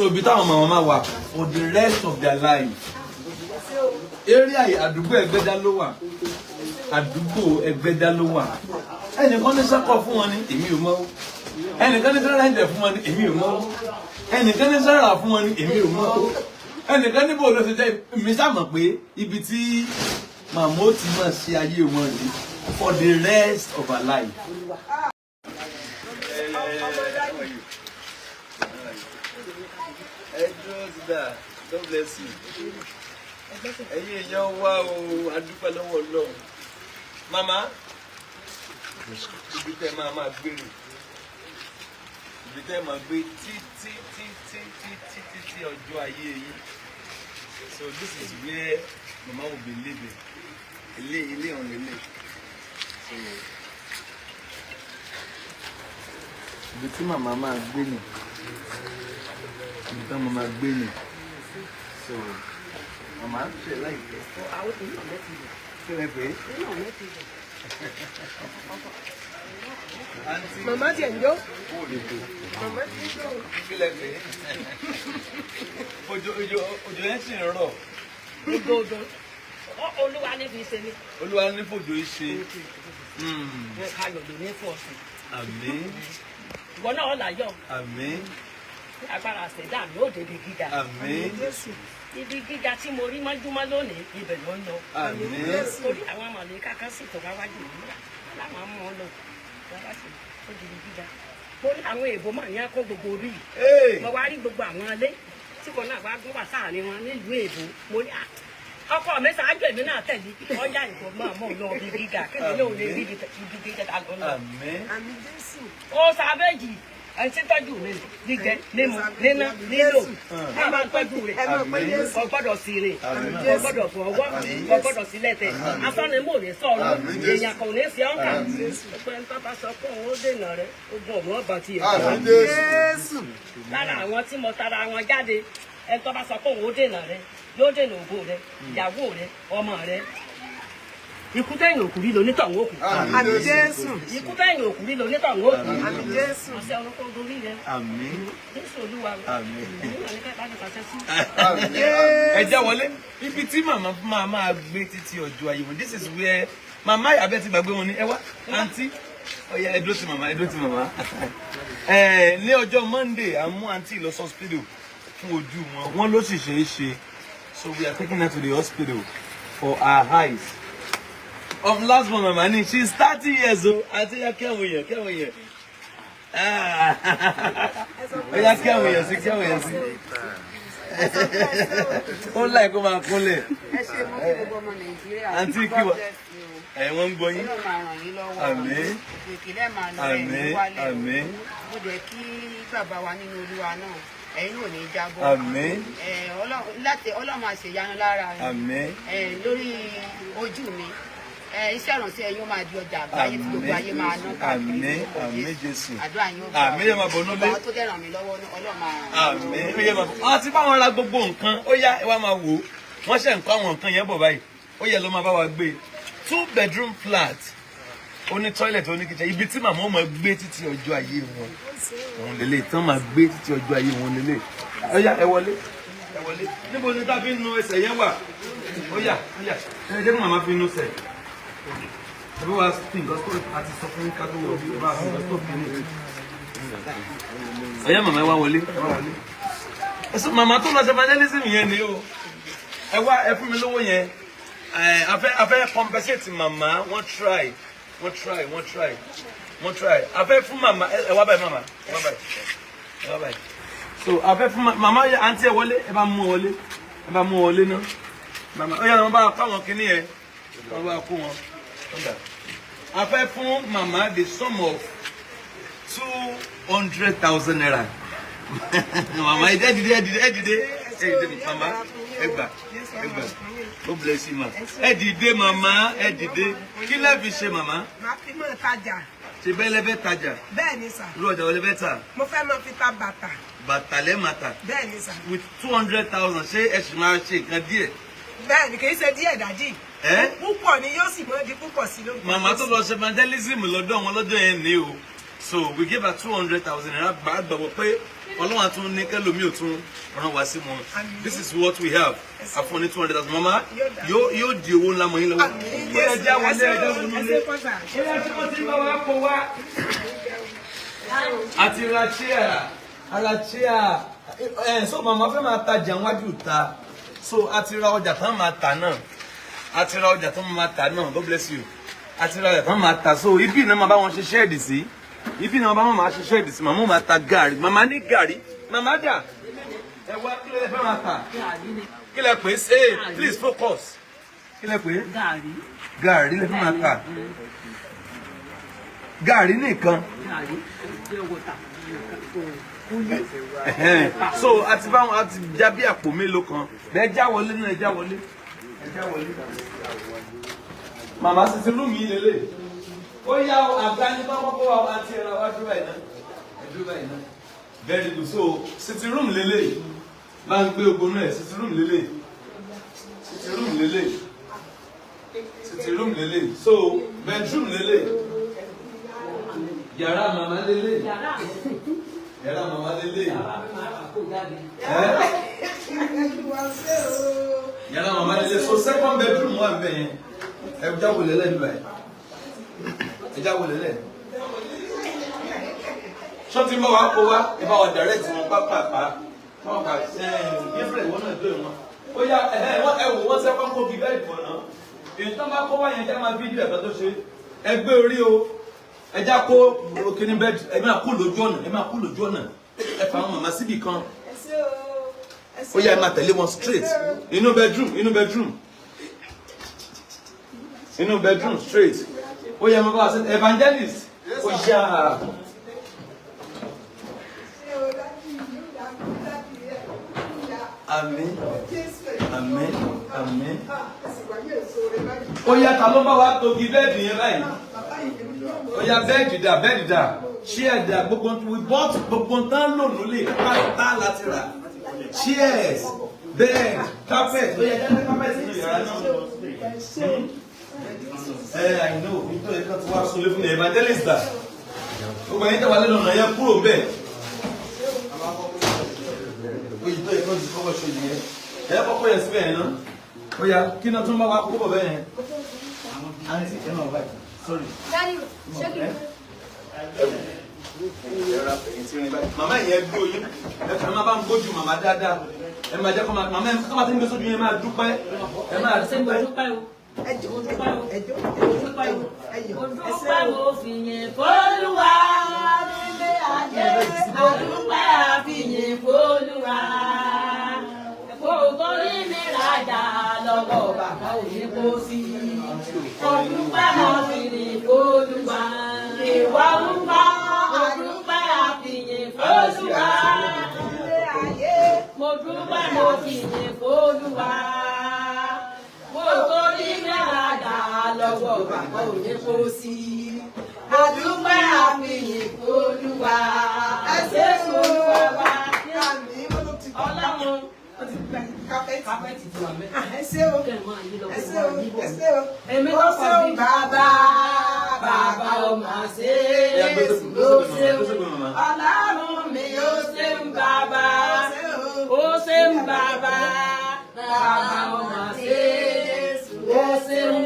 So ibi táwọn màmá máa wà for the rest of their life. Area yìí, àdúgbò Ẹgbẹ́dá ló wà, àdúgbò Ẹgbẹ́dá ló wà. Ẹnìkan ní sẹ́kọ̀ fún wọn ní, èmi ò mọ̀ o. Ẹnìkan ní sẹ́rà ẹ̀jẹ̀ fún wọn ní, èmi ò mọ̀ o. Ẹnìkan ní sẹ́rà fún wọn ní, èmi ò mọ̀ o. Ẹnìkan níbo ló ṣe jẹ́, èmi sàmọ̀ pé ibi tí màmá ó ti máa ṣe ayé wọn rí for the rest of her life. How are you? Ẹ dúró ti dà. God bless you. Ẹ̀yin èèyàn wá o, a dúpẹ́ lọ́wọ́ Ọlọ́run. Màmá, ibi tẹ́ máa máa gbére, ibi tẹ́ máa gbé títí títí títí títí ọjọ́ ayé yìí. So this is where mama will be living. Ilé ilé ọ̀hún lélẹ̀. So ibi tí màmá máa gbé nì, ibi tí màmá máa gbé nì. So màmá ṣe láìpẹ́ kí lẹ pé? Àǹtí. Màmá tiẹ̀ ń jó. Kí lẹ pé? Òjò òjò òjò yẹn sì ń rọ̀. Gbogbo Olúwa ní fi ṣe ni. Olúwa ní fòjò yìí ṣe. Ayọ̀ ló ní fún ọ̀sìn. Àmín. Ìwọ náà láyọ̀. Àmín. Agbára ṣẹ̀dá mi ó débi gíga. Àmín. Ibi gíga tí mo rí mọ́júmọ́ lónìí, ibẹ̀ ló ń lọ. Àmín. Torí àwọn mọ̀lẹ́ká kan sì tó wá wájú mi láwọn mú ọ lọ bàbá sì ó di ibi gíga. Mo ní àwọn èèbó mà ní akó gbogbo orí yìí. Hey! Mo wá rí gbogbo àwọn ilé tí kò náà wá gún wà sáàrin wọn nílùú èèbó. Mo ní à ọkọ mi ṣáájú, èmi náà tẹ̀lé ọjà ìbò máa mọ̀ lọ ibi gíga kí ni yóò lè rí ibi gíga tá a lọ lọ. Àmín. Àmín Jésù. Ó sábẹ́jì ẹni tí tọ́jú mi, jíjẹ, mímu, níná, nílò, ẹ máa tọ́jú rẹ̀. Ẹ máa pẹ́ Jésù. Kò gbọ́dọ̀ sí rìn, kò gbọ́dọ̀ fọwọ́, kò gbọ́dọ̀ sí lẹ́tẹ̀ asọ́nimò ní sọ̀rọ̀ èèyàn kò ní sí ọ̀nkà. Gbogbo ẹni tó bá sọ pé òun ó dènà rẹ̀, ogun ọ̀run ọba tiẹ̀. Jésù. Lára àwọn tí mo tara wọn jáde, ẹni tó bá sọ pé òun ó dènà rẹ̀ yóò dènà ògo rẹ̀, ìyàwó rẹ̀, ọmọ rẹ̀. Ikú tẹ̀yìn òkú rí lonítọ̀hún òkú. Àmín Jésù. Ikú tẹ̀yìn òkú rí lonítọ̀hún òkú. Àmín Jésù. Ọ̀sẹ̀ orúkọ gorí rẹ̀. Àmín. Jésù Olúwa. Àmín. Èmi náà ní ká bá ní pàṣẹ sí. Ẹ já wọlé ibi tí màmá máa máa gbé títí ọjọ́ ayé wọn. This is where màmá abẹ́ ti gbàgbé wọn ni. Ẹ wá, àǹtí, ọ̀yá, ẹ dúró ti màmá, ẹ dúró ti màmá. Ẹ ní ọjọ́ Monday, à ń mú àǹtí lọ sí hospital fún ojú wọn. Wọn ló sì ṣe é ṣe, so we are taking her to the hospital for her eyes of last one. Màmá ni, she is 30 years old. Àǹtí ya, kí àwọn èèyàn, kí àwọn èèyàn. Ah. Ó yá, kí àwọn èèyàn sí, kí àwọn èèyàn sí. Ó láì kó máa kúnlẹ̀. Ẹ ṣe mú kí gbogbo ọmọ Nàìjíríà. Àǹtí, kí wa. God bless you. Ẹ̀ wọ́n ń gbọ́ yín. Ọlọ́run máa ràn yín lọ́wọ́. Àmín. Ìpìlẹ̀ máa lọ ẹ̀ ní Àmín. wálẹ̀. Àmín. Mo dẹ̀ kí bàbá wa nínú Olúwa náà, ẹ̀yin ò ní jábọ́. Àmín. Ẹ̀, láti Ọlọ́run máa ṣèyanu lára yín. Àmín. Ẹ̀, lórí ojú mi, ẹ̀, iṣẹ́ ìrànṣẹ́ ẹ̀yin ó máa di ọjà àgbáyé tí gbogbo ayé máa ná káàkiri. Àmín, àmín Jésù. Àdúrà yín ó gbà. Àmín, yóò máa bọ̀ nílé. Gbogbo àwọn tó dẹ̀ ràn mí lọ́wọ́ náà, Ọlọ́run máa ràn yín Àmín. lọ́wọ́. Ó yẹ máa bọ̀. Àti báwọn ra gbogbo nǹkan, ó yá, ẹ wá máa wò ó. Wọ́n ṣe nǹkan, àwọn nǹkan yẹn bọ̀ báyìí. Ó yẹ ló máa bá wa gbé two bedroom flat, ó ní toilet, ó ní kitchen. Ibi tí màmá ó máa gbé títí ọjọ́ ayé wọn òun lélẹ̀ tán máa gbé títí ọjọ́ ayé wọn lélẹ̀. Ó yá, ẹ wọlé, ẹ wọlé. Níbo ni tá a fi ń nu ẹsẹ̀ yẹn wà? Ó yá, ó yá, ẹ jẹ́ kí màmá fi nu ẹsẹ̀. Ẹ bí wàá fi nǹkan tó àti sọ fún ká tó wọ bí wàá fi nǹkan tó fi ní. Ó yá, màmá, ẹ wá wọlé, ẹ wá wọlé. Ẹ sọ màmá tó lọ sí evangelism yẹn ni o. Ẹ wá, ẹ fún mi lówó yẹn. Ẹ a fẹ́ compensate màmá. Wọ́n try, wọ́n try, wọ́n try, wọ́n try. A fẹ́ fún màmá. Ẹ wá báyìí, màmá, ẹ wá báyìí, ẹ wá báyìí. So a fẹ́ fún màmá. Àǹtí, ẹ wọlé, ẹ bá mú wọlé, ẹ bá mú wọlé náà. Màmá, ó yára, wọn bá kó àwọn kinní yẹn, wọn bá kó wọn. A fẹ́ fún màmá the sum of ₦200,000. Màmá, ẹ dìde, ẹ dìde, ẹ dìde, ẹ dìde. Màmá, ẹ gbà, ẹ gbà. God bless you, ma. Ẹ dìde, màmá, ẹ dìde. Kí lẹ fi ṣe, màmá? Màá fi máa tajà. Ṣe bẹ́ẹ̀ lẹ́fẹ́ tajà? Bẹ́ẹ̀ ni sà. Irú ọjà wọlé fẹ́ tà? Mo fẹ́ máa fi ta bàtà. Bàtà lẹ́ máa tà? Bẹ́ẹ̀ ni sà. With 200,000, ṣé ẹ sì máa ṣe nǹkan díẹ̀? Bẹ́ẹ̀ ni, kì í ṣe díẹ̀, daddy. Ẹ́ Púpọ̀ ni, yóò sì máa di púpọ̀ sí lórúkọ Màmá tó Jésù. lọ ṣe evangelism lọ́dọ̀ wọn lọ́jọ́ yẹn ni o. So we give her 200,000 naira. Gbàgbọ́ pé Ọlọ́run àtún ní kẹlòmí ò tún ràn wá sí wọn. This is what we have. Àfọ̀ní 200,000. Mama, yóò di owó ńlá mọ́ yín lọ́wọ́. Àmín. Ó yẹ já wọlé, ẹ já wọlé. Ẹ ṣé pọ́sà. Ó yẹ tí wọ́n ti ń bá wa kó wá. Àti ra chair, ara chair ẹ. So màmá fẹ́ máa tajà wájú ta, so a ti ra ọjà tán máa tà náà, a ti ra ọjà tán máa tà náà. God bless you. A ti ra ọjà tán máa tà, so ibi náà máa bá wọn ṣe shed sí, ibi náà máa bá wọn máa ṣe shed sí. Màmá máa ta gàrí, màmá ní gàrí. Màmá dà, ẹ wá. Kí lẹ fẹ́ máa tà? Kí lẹ pè é? Hey, please focus. Kí lẹ pè é? Gàrí. Gàrí lẹ fẹ́ máa tà, gàrí nìkan. Gàrí jẹ́ wọ́tà. Ẹ̀hẹ́n. So a ti bá wọn, a ti já bí àpò mélòó kan bẹ́ẹ̀. Já wọlé náà, ẹ já wọlé, ẹ já wọlé. Màmá, sitting room yìí lélẹ̀. Ó yá o, àga ní bá kọ́kọ́ wá àti ẹ̀rọ wá. Dúró báyìí náà, ẹ dúró báyìí náà. Very good. So sitting room lélẹ̀, bá ń gbé ogun náà. Sitting room lélẹ̀, sitting room lélẹ̀, sitting room lélẹ̀. So bedroom lélẹ̀, yàrá màmá lélẹ̀, yàrá màmá lélẹ̀. Ẹ yàrá màmá lélẹ̀. So second bedroom wà bẹ́ẹ̀ yẹn. Ẹ já wọlé lẹ́nu báyìí, ẹ já wọlé lẹ́nu. Ṣọ́tí ń bá wa kó wa, ẹ bá wa direct wọn pápápá. Wọn kà ẹ Gabriel, wọn náà dóyè wọn. Ó yá, ẹ ẹ ẹ wò wọ́n sẹ́kọ̀ọ́ kó bí bẹ́ẹ̀ bọ̀ náà. Èyí tó bá kó wá yẹn, já máa fídíò ẹ̀fẹ́ tó ṣe. Ẹ gbé orí o, ẹ já kó kíní bẹ́ẹ̀. Ẹ máa kó lójú ọ̀nà, ẹ máa kó lójú ọ̀nà. Ẹ fà àwọn màmá síbì kan. Ó yá, ẹ máa tẹ̀lé wọn straight. Inú bedroom, inú bedroom, inú bedroom straight. Ó yá, ẹ máa bá wa sẹ́ evangelist. Ó yá. Àmín, àmín, àmín. Ó yá, ta ló bá wa togi bed yẹn báyìí? Ó yá, bed dà, bed dà, chair dà? Gbogbo we bought, gbogbo tán lò nílé pátá láti rà: chairs, bed, carpet. Ó yá, jáde carpet nínú yàrá náà. Ẹ I know nítorí kan tí wàá sunlé fún mi. Evangelist dà? Gbogbo ẹ̀yin tẹ̀wá lẹ́nu ọ̀nà yẹn, kúrò ń bẹ̀. Oye tó yẹ kó ti kọ́kọ́ ṣe nìyẹn. Ẹ kọ́kọ́ yẹn síbẹ̀ yẹn náà. Ó yá, kí náà tún bá wa kó bọ̀ bẹ́ẹ̀ yẹn? Àǹtí, ẹ máa báyìí, sorry. Màmá yẹn gbé oyún, ẹ fẹ́ máa bá ń gbójú màmá dáadáa. Ẹ máa jẹ́ kó máa màmá ẹ kó máa ti ń gbé sójú yẹn, máa dúpẹ́, ẹ máa dúpẹ́. Ẹjọ, ẹjọ, ẹyọ. Mo dúpẹ́, mo fìyìn f'Olúwa nílé ayé. Mo dúpẹ́, àfìyìn f'Olúwa. Kò torí mi rajà lọ́wọ́ bàbá òní kò sí. Mo dúpẹ́, mo fìyìn f'Olúwa. Ìwọ ń bá mo dúpẹ́, àfìyìn f'Olúwa. Mo dúpẹ́, mo fìyìn f'Olúwa. Mo torí mi rajà lọ́wọ́ bàbá òní kò sí. Mo dúpẹ́, àfìyìn f'Olúwa. Ẹ ṣé Olúwa wa. Ọlọ́run. Carpet ti wà mẹ́. Ẹ ṣé o, ẹ ṣé o, ẹ ṣé o. Èmi Ó ló kọ̀ ṣeun bí. bàbá, bàbá ó mà ṣe Ẹ gbé é, sókè, ó gbé ṣeun. sókè, màmá. Ọlọ́run mi, ó ṣeun bàbá. Ó ṣeun bàbá. Bàbá ó mà ṣe é, ó ṣeun.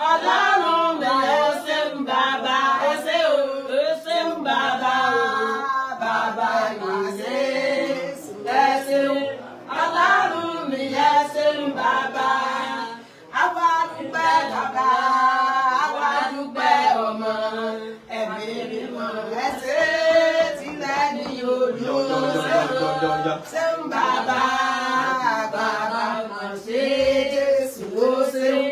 Ọlọ́run mi, ó ṣeun bàbá. Ó ṣe o, ó ṣeun bàbá o. Bàbá mà ṣe é, ẹ ṣeun. Ọlọ́run mi, ẹ ṣeun bàbá. Àwa dúpẹ́ bàbá, Àwa dúpẹ́ ọmọ. Ẹ̀mí mímọ́, ẹ ṣé tilẹ̀ ní ní olú. Ṣeun bàbá, bàbá Bàbá mà ṣe Jésù, ó ṣeun.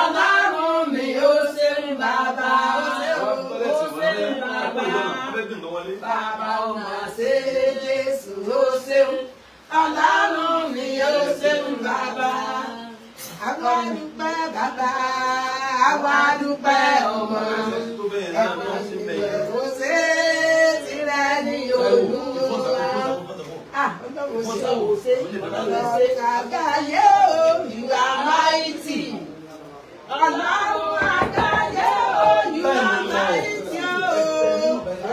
Ọlọ́run mi, ó ṣeun bàbá. Ó ṣeun bàbá. Bàbá ó mà ṣe Jésù, ó ṣeun. Ọlọ́run mi, ó ṣeun bàbá. Àwa dúpẹ́ bàbá, àwa dúpẹ́ ọmọ. Ó ṣe tilẹ̀ ní Olúwa. Ah, Ọlọ́run ṣe Ó ṣe, Ọlọ́run ṣe. Àgbáyé o, You are mighty. Ọlọ́run àgbáyé o, you are mighty. o.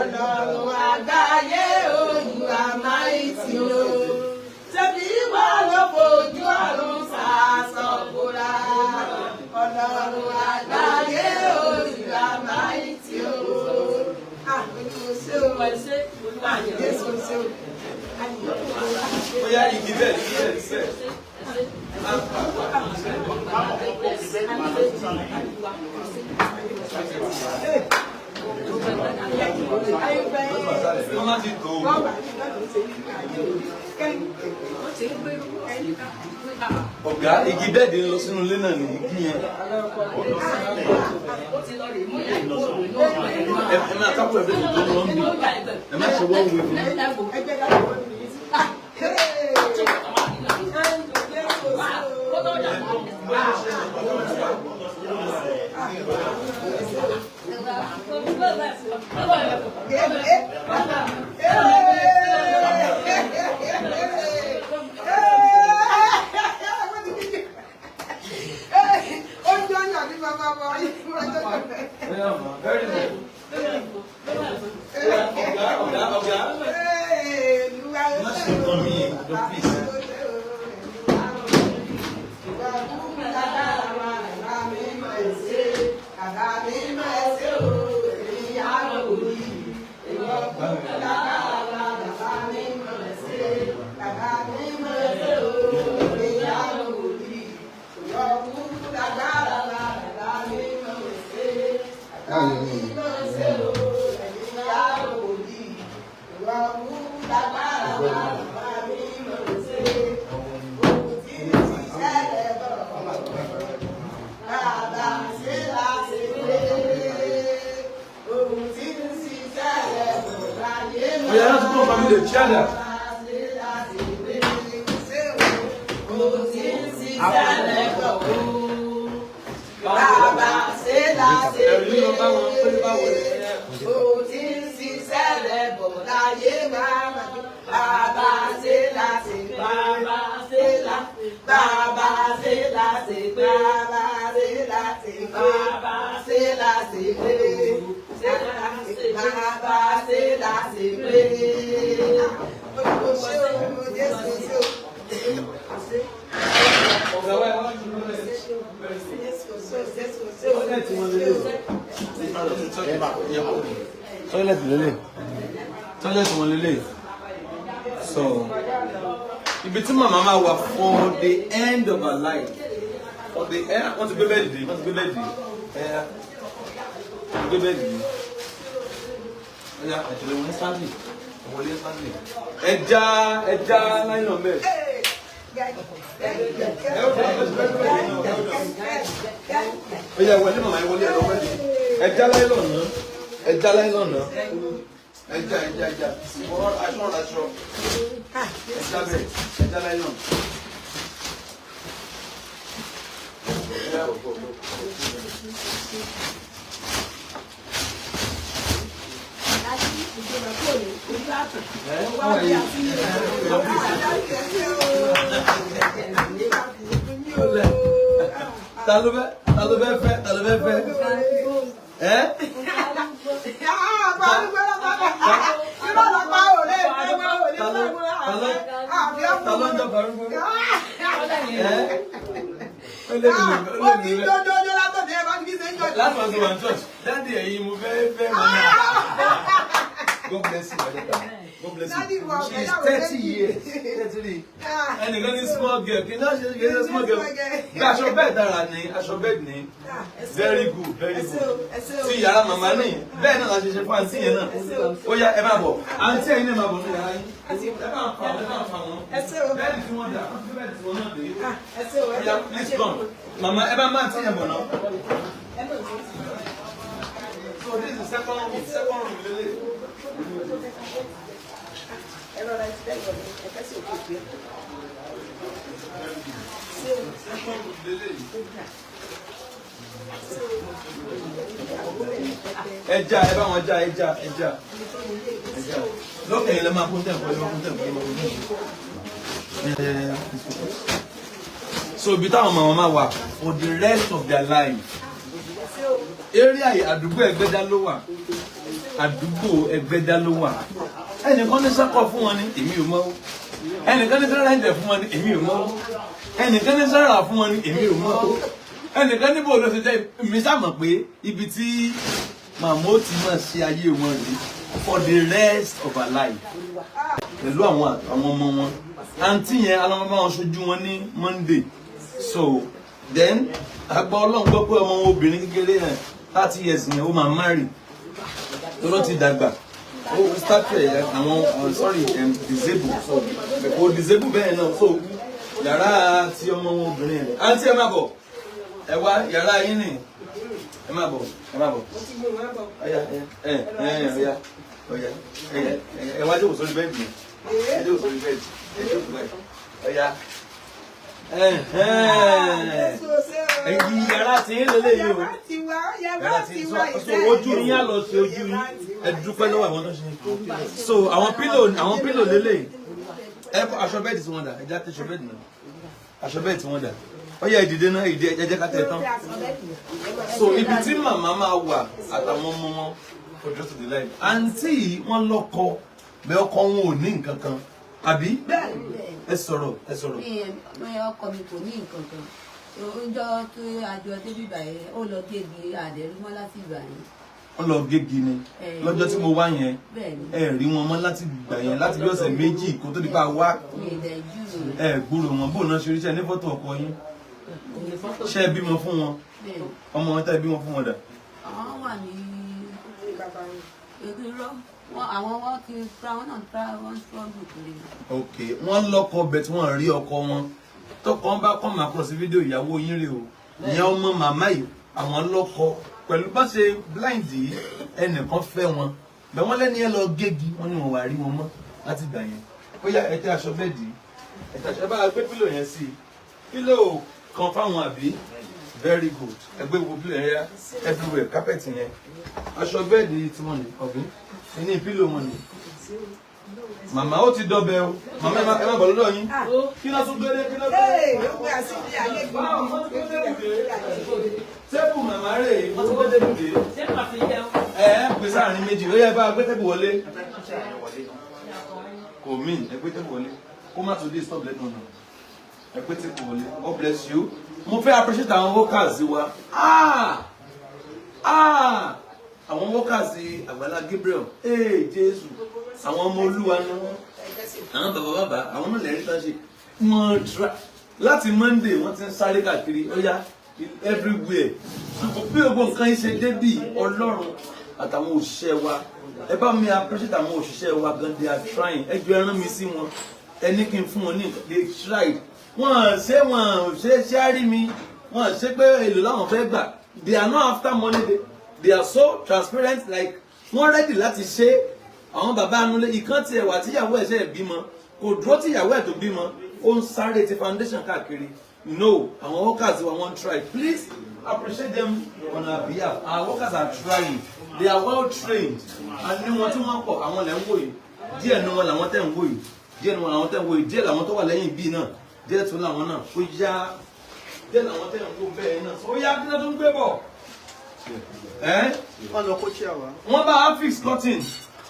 Ọlọ́run Bóyá igi bẹ́ẹ̀, igi bẹ́ẹ̀, igi bẹ́ẹ̀. Wọ́n má ti tó o. Ọ̀gá, igi bẹ́ẹ̀dì ń lọ sínú ilé náà ní igi yẹn. Ẹ máa kápò ẹ bẹ́ẹ̀ tó lọ ń bì. Ẹ má ṣe wọ́n wé fún mi. Very good. Ọ̀gá, ọ̀gá, ọ̀gá. Má ṣe nǹkan mi, no, please. Oya, let's go, family. Share that. Bàbá ṣe láṣẹ Ẹ̀rí ló bá wọn pé báwo ni ẹ. ó ti ń ṣiṣẹ́ rẹ̀ bọ̀ láyé máa bàbá ṣe láṣẹ, bàbá ṣe láṣẹ, bàbá ṣe láṣẹ, bàbá ṣe láṣẹ, bàbá ṣe láṣẹ pé ṣe láṣẹ, bàbá ṣe láṣẹ pé. Ó ṣe o, Jésù ṣe o. Ọ̀gá wa, ẹ wá jù lọ rẹ̀. Jésù ṣe o, Jésù ṣe o. Tọ́lẹ̀tì wọn lélẹ̀. Tọ́lẹ̀tì lélẹ̀. Tọ́lẹ̀tì wọn lélẹ̀. So, ibi tí màmá máa wà for the end of her life. For the end, wọ́n ti gbé bẹ́ẹ̀dì dé, wọ́n ti gbé bẹ́ẹ̀dì dé. Ẹ wọ́n ti gbé bẹ́ẹ̀dì dé. Ó yá, ẹ̀tẹ̀lẹ̀ wọn instantly. Wọlé instantly. Ẹja ẹja nylon bẹ́ẹ̀. Ẹ ó dẹ̀ ẹ ó dẹ̀. Ó yá, wọlé màmá, ẹ wọlé, ẹ lọ wọlé. Ẹja nylon náà. Ẹja nylon náà. Ẹja ẹja ẹja. Wọ́n aṣọ aṣọ. Ẹja bẹ́ẹ̀, ẹja nylon. Ẹja. Ta ló fẹ́ fẹ́? Ta ló fẹ́ fẹ́? Ẹ́ ta ló ń jọ farúgbó? Ẹ́ ó lé mi ó lé mi rẹ. Last month we were in church. Daddy, ẹ̀yin mo fẹ́ fẹ́ màmá. God bless you, my daughter. God bless you. She is 30 years. 33. Ẹnìkan ní small girl. Kì í náà ṣe kì í ṣe small girl. Bí aṣọ bẹ́ẹ̀ dára ni, aṣọ bẹ́ẹ̀ ni. Very good, very good. Tí yàrá màmá ní, bẹ́ẹ̀ náà la ṣe ṣe fún àǹtí yẹn náà. Ó yá, ẹ máa bọ̀. Àǹtí ẹ̀yin náà máa bọ̀ ní yàrá yín. Ẹ máa fà wọ́n, ẹ máa fà wọ́n. Bẹ́ẹ̀ni tí wọ́n dà, wọ́n fi bẹ́ẹ̀ni tí wọ́n náà dé. Ó yá, please come. Màmá, ẹ bá máa àǹtí yẹn bọ̀ náà. So this is the second room, second room lele. Second room lele. Ẹja, ẹ bá wọn já ẹja, ẹja ẹja lókè yẹn lè máa kún tẹ̀kọ́, lè máa kún tẹ̀kọ́, lè máa kún tẹ̀kọ́. So ibi táwọn màmá máa wà for the rest of their life, area yìí, àdúgbò Ẹgbẹ́dá ló wà, àdúgbò Ẹgbẹ́dá ló wà. Ẹnìkan ní sẹ́kọ̀ fún wọn ní, èmi ò mọ̀ o. Ẹnìkan ní sẹ́rà ẹ̀jẹ̀ fún wọn ní, èmi ò mọ̀ o. Ẹnìkan ní sẹ́rà fún wọn ní, èmi ò mọ̀ o. Ẹnìkan níbo ló ṣe jẹ́, mi sàmọ̀ pé ibi tí màmá ó ti máa ṣe ayé wọn rèé. for the rest of her life pẹ̀lú àwọn ọmọ wọn. Àǹtí yẹn alámọ́ bá wọn ṣojú wọn ní Monday. So then àgbà Ọlọ́run gbọ́ pé ọmọ wọn obìnrin kékeré yẹn, 30 years yẹn, ó máa marry tó ló ti dàgbà, ó stature ẹ̀ àwọn sorry, disable, so kò disable bẹ́ẹ̀ náà. So yàrá tí ọmọ wọn obìnrin rẹ̀, àǹtí, ẹ má bọ̀, ẹ wá, yàrá yín nì. Ẹ má bọ̀, ẹ má bọ̀. Ọ̀yá, ẹ ẹ ọ̀yá, ọ̀yá, ẹ ẹ wá jókòó sórí bed. Ẹ jókòó sórí bed, ẹ jókòó báyìí. Ọ̀yá, ẹ̀yìn yàrá tí ń lélẹ̀ yìí o, yàrá tí so ojú yín á lọ sí ojú yín. Ẹ dúpẹ́ lọ́wọ́ àwọn tó ṣe. So àwọn pillow lélẹ̀. Ẹ bọ́ aṣọ bed tí wọ́n dà, ẹ já tẹ aṣọ bed náà. Aṣọ bed tí wọ́n dà. Ó yá, ìdìde náà, ìdí ẹ jẹ́ ká tẹ̀ tán. So ibi tí màmá máa wà àtàwọn ọmọ wọn for the rest of the life. Àǹtí yìí, wọ́n lọ́kọ bẹ́ẹ̀, ọkọ wọn ò ní nǹkan kan, àbí? Ẹ sọ̀rọ̀, ẹ sọ̀rọ̀. Mi, ọkọ mi kò ní nǹkan kan. Oúnjẹ tó àjọ débi báyìí, ó lọ gégi àdẹrú mọ́ láti ìgbà yẹn. Wọ́n lọ gégi ni lọ́jọ́ tí mo wá yẹn? Bẹ́ẹ̀ ni. Ẹ rí wọn mọ́ láti gbà yẹn, láti bí ọ̀sẹ̀ 2 kó tó di pa wá? Mi ì dẹ̀ júrò. Ẹ gbúrò wọn. Bóun náà ṣe ríṣẹ́ ní fọ́tò ọkọ yín? Ṣé ẹ bímọ fún wọn? Bẹ́ẹ̀ ni. Ọmọ wọn tẹ́ ẹ bímọ fún wọn dà? Àwọn wà ní irọ́ wọn, àwọn wọn ti tra, wọn náà tra, wọn struggle kiri. Ok, wọ́n lọ́kọ bẹ̀ tí wọ́n rí ọkọ wọn. Tọkọ wọn bá kọ́ máa kọ́ sí fídíò, ìyàwó yín rè o. Ìyẹn ọmọ màmá yìí, àwọn lọ́kọ pẹ̀lú bá ṣe blind yìí, ẹnìkan fẹ́ wọn bẹ̀, wọ́n lẹ́ni ẹ lọ gégi, wọ́n ní wọn wà rí wọn mọ́ láti gbà yẹn. Ó yá, ẹ tẹ́ aṣọ bed, ẹ tẹ́ aṣọ. Ẹ bá gbé pillow yẹn sí i, pillow kan fáwọn, àbí? Very good. Ẹ gbé gbogbo pillow yẹn yá everywhere, carpet yẹn. Aṣọ bed tí wọ́n ní ọ̀gbìn ní pillow wọn ní. Màmá, ó ti dọbẹ̀ o. Màmá, ẹ má bọ̀ lọ́dọ̀ yín. Kí ló tún gbélé? Kí ló gbélé? Báwo, wọ́n tún gbé table dé. Table màmá rè é, wọ́n tún gbé table dé. Ẹ ẹ pè sáàrin méjì. Ó yẹ bá a gbé table wọlé. Kò mí, ẹ gbé table wọlé, kó má tún dé stop lẹ́nu ọ̀nà. Ẹ gbé table wọlé. God bless you. Mo fẹ́ appreciate àwọn workers wa. Ah ah, àwọn workers Àgbàlá Gabriel, ee Jésù, àwọn ọmọ Olúwa ni wọ́n. Àwọn bàbá bàbá, àwọn náà lẹ́rìí tán ṣe. Wọ́n tra láti Monday, wọ́n ti ń sáré káàkiri, ó yá, everywhere. Bí gbogbo nǹkan yìí ṣe débì, Ọlọ́run àtàwọn òṣìṣẹ́ wa. Ẹ bá mi appreciate àwọn òṣìṣẹ́ wa gan. They are trying. Ẹ jọ̀ọ́, ẹ rán mi sí wọn, ẹ ní kí n fún wọn ní nǹkan. They tried. Wọ́n ṣe, wọ́n ṣe ṣe á rí mi, wọ́n ṣe pé èlò làwọn fẹ́ gbà. They are not after money. They are so transparent, like wọ́n ready láti ṣe. Àwọn bàbá anulẹ̀ ìkan tiẹ̀ wà tíyàwó ẹ̀ ṣe ẹ̀ bímọ, kò dúró tíyàwó ẹ̀ tó bímọ, ó ń sáré ti foundation káàkiri. No, àwọn workers wa, wọ́n try. Please appreciate them on our behalf. Our workers are trying. They are well trained. And ní wọn tí wọ́n pọ̀, àwọn lẹ́ ń wò yìí. Díẹ̀ ní wọn làwọn tẹ̀ ń wò yìí, díẹ̀ ní wọn làwọn tẹ̀ ń wò yìí, díẹ̀ làwọn tó wà lẹ́yìn bíi náà, díẹ̀ tún làwọn náà. Ó yá, díẹ̀ làwọn tẹ̀ ń wò bẹ́ẹ̀ náà. Ó yá, kí ló tún gbé bọ̀ ẹ́? Wọ́n lọ kó chair wá. Wọ́n bá a fix curtain.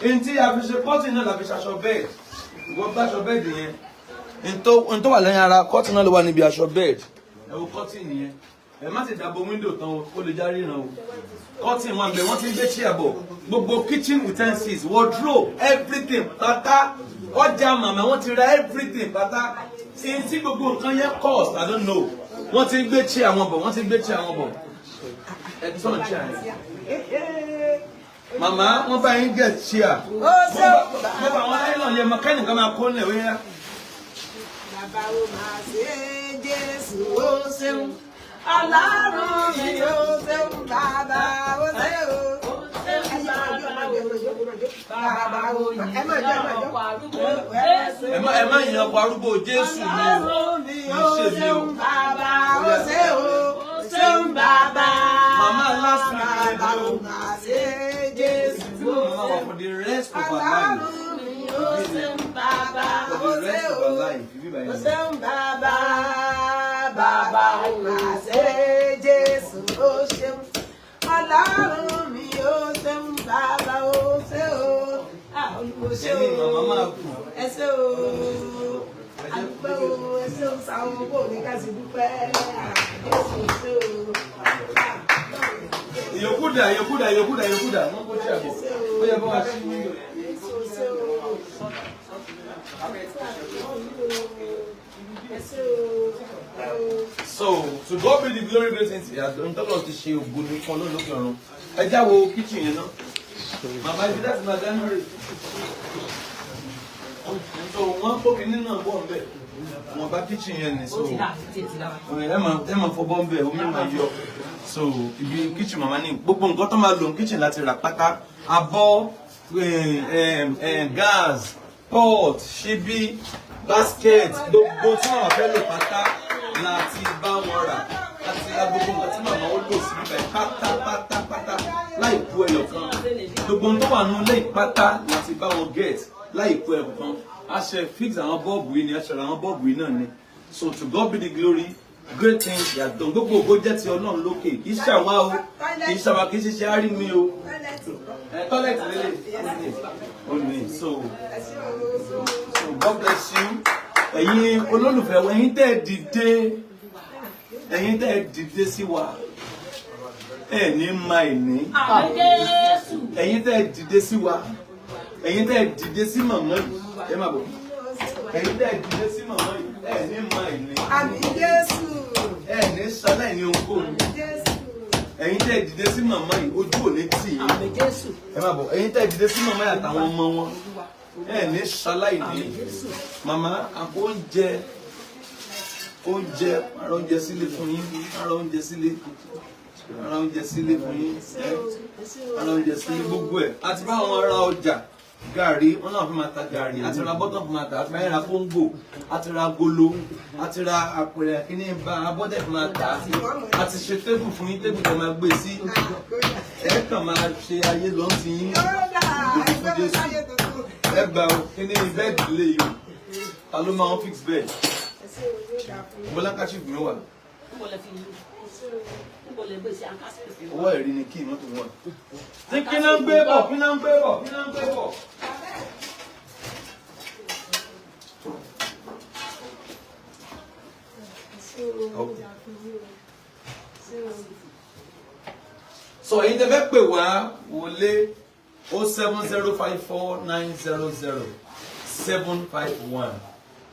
Èyí tí a fi ṣe curtain náà la fi ṣaṣọ bed. Ìwọ bá aṣọ bed yẹn, n tó wà lẹ́yìn ara curtain náà ló wà níbi aṣọ bed. Ẹ wo curtain yẹn. Ẹ má ti dàbò window tán o, kó lè já ríran o. Curtain wọn bẹ, wọ́n ti ń gbé chair bọ̀. Gbogbo kitchen utensils, wardrobe, everything pátá, ọjà màmá, wọ́n ti ra everything pátá. Èyí tí gbogbo nǹkan yẹn cost, I don't know. Wọ́n ti ń gbé chair wọn bọ̀, wọ́n ti ń gbé chair wọn bọ̀. Ẹ tán chair yẹn. Màmá, wọ́n bá yín get chair. Wọ́n bá wọn nylon yẹn mọ kẹ́nìkan máa kó nílẹ̀ wíyá. Bàbá, ó máa ṣe é, Jésù, ó ṣeun. Ọlọ́run mi, ó ṣeun. Bàbá, ó ṣe o. Bàbá, ó ẹ má jẹ́, ẹ má jẹ́. Ẹ má yan ọkọ̀ arúgbó Jésù ni o. Ọlọ́run mi, ó ṣeun. Bàbá, ó ṣe o. Ó ṣeun, bàbá. Màmá, last week yẹn Bàbá, ni ó o. máa ṣe é, Jésù. Tí màmá wà for the rest of her life. Ọlọ́run mi, ó ṣeun. Bàbá, For ó the ṣe rest of o. her life. Ibi Ó báyìí. ṣeun, bàbá. Bàbá, ó máa ṣe é, Jésù, ó ṣeun. Ọlọ́run mi, ó ṣeun. Bàbá, ó ṣe o. Ah, Olúwo ṣe o. Ẹ̀mí màmá máa kù. Ẹ ṣé o. Àdúpẹ́ o, ẹ ṣé o, sáwọn owó ní ká sì dúpẹ́. Ah, Jésù ṣe o. Ìyókù dà, ìyókù dà, ìyókù dà, ìyókù dà. Wọ́n kó chair bọ̀. Ó yẹ bá wa sí window yẹn. Ẹ ṣé o. Ẹ o. So to God be the glory, great things he has done. Tọ́lọ̀ ti ṣe, ògo ní fún Ọlọ́run lókè ọ̀run. Ẹ já wo kitchen yẹn náà. Màmá, ibi láti máa dáná rè. So wọ́n kó kinní náà bọ̀ nbẹ̀. Wọ́n bá kitchen yẹn ní so ẹ máa fọbọ́ nbẹ̀, omi máa yọ. So ibi kitchen màmá ní gbogbo nǹkan tó máa lò ní kitchen láti rà pátá. Abọ́, gas, pot, ṣíbí, basket, gbogbo tí màmá fẹ́ lò pátá láti bá wọn rà. Láti ra gbogbo nǹkan tí màmá ó lò sí ibẹ̀ pátápátápátá láì kú ẹyọ kan. Gbogbo ohun tó wà nínú ilé pátá láti bá wọn get láì kú ẹyọ kan. A ṣe fix àwọn bulb yìí ni, a ṣe ra àwọn bulb yìí náà ni. So to God be the glory, great things he has done. Gbogbo ògo jẹ́ ti Ọlọ́run lókè. Kì í ṣàwa o, kì í ṣàwa, kì í ṣiṣẹ́ àárín mi o. Ẹ toilet lélẹ̀ ó ní. So God bless you. Ẹ̀yin olólùfẹ́ wa, ẹ̀yin tẹ́ ẹ dìde, ẹ̀yin tẹ́ ẹ dìde sí wa, ẹ ní máa ní. Àmín Jésù. Ẹ̀yin tẹ́ ẹ dìde sí wa, ẹ̀yin tẹ́ ẹ dìde sí màmá yìí, ẹ má bọ̀. Ẹ̀yin tẹ́ ẹ dìde sí màmá yìí, ẹ ní máa ní. Àmín Jésù. Ẹ ní ṣaláì ní ohunkóhun. Jésù. Ẹ̀yin tẹ́ ẹ dìde sí màmá yìí, ojú ò ní tì yín. Àmín Jésù. Ẹ má bọ̀. Ẹ̀yin tẹ́ ẹ dìde sí màmá yìí àtàwọn ọmọ wọn, ẹ ní ṣaláì ní. Màmá, àpò oúnjẹ, oúnjẹ, ara oúnjẹ sílé fún yín, ara oúnjẹ sílé, ara oúnjẹ sílé fún yín, ẹ ara oúnjẹ sílé, gbogbo ẹ àti báwọn ra ọjà gàrí wọn náà fi máa ta gàrí, àti ra bọ́tọ̀ fi máa ta, àti ra kóńgò, àti ra golo, àti ra àpẹẹrẹ kíní bá abọ́dẹ̀ fi máa tà, àti ṣe table fún yín, table tẹ máa gbé sí. Ẹ kàn máa ṣe ayé lọ́n ti yín. Ògo fún Jésù. Ẹ gbà ó, kíní bed lè yìí o. Ta ló máa ń fix bed? Bọ́lá, kashif mi wà. Níbo lẹ fi níbo lẹ gbé sí àkásìkò? Owó ẹ̀rí ni kí mọ́tò wọn. Tí kí náà ń gbé bọ̀, kí náà ń gbé bọ̀, kí náà ń gbé bọ̀. Okay. So ẹ̀yin tẹ́ fẹ́ pè wá wọlé, 07054900751,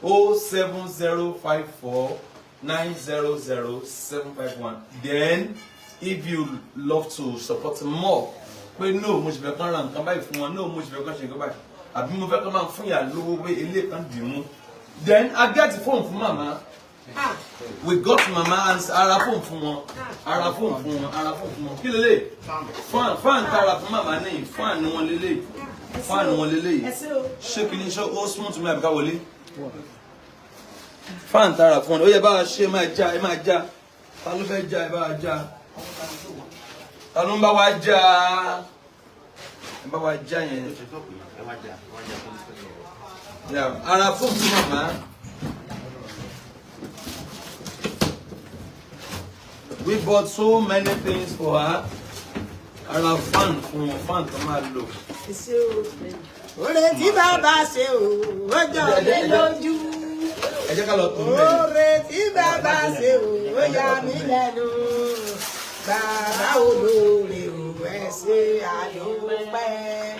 07054900751. Then if you love to support more, pé no, mo sì fẹ́ kán ra nǹkan báyìí fún wọn, no, mo sì fẹ́ kán ṣe nǹkan báyìí, àbí mo fẹ́ kán máa fún yà lówó pé ilé kan dì mú, then I get phone fún màmá. We got mama and ara phone fún wọn, ara phone fún wọn, ara phone fún wọn. Kí lélẹ̀? Fan, fan tara fún màmá ní fan wọn lélẹ̀, fan wọn lélẹ̀. Ṣé kí ni ṣé ó smooth mi àbíká wọlé? Fan tara fún wọn, ó yẹ bá a ṣe máa já, ẹ máa já. Ta ló fẹ́ já? Ẹ bá a já. Ta ló ń bá wa já? Ẹ bá wa já yẹn. Yeah, ara phone fún màmá. We bought so many things for her. Ara fan fún wọn, fan tó máa lò. Oore tí bàbá ṣe o, ó jọ mí lójú. Ẹ jẹ́ ká lọ tó mẹ́rin. Oore tí bàbá ṣe o, ó yà mí lẹ́nu. Bàbá olóore o, ẹ ṣé àdúpẹ́.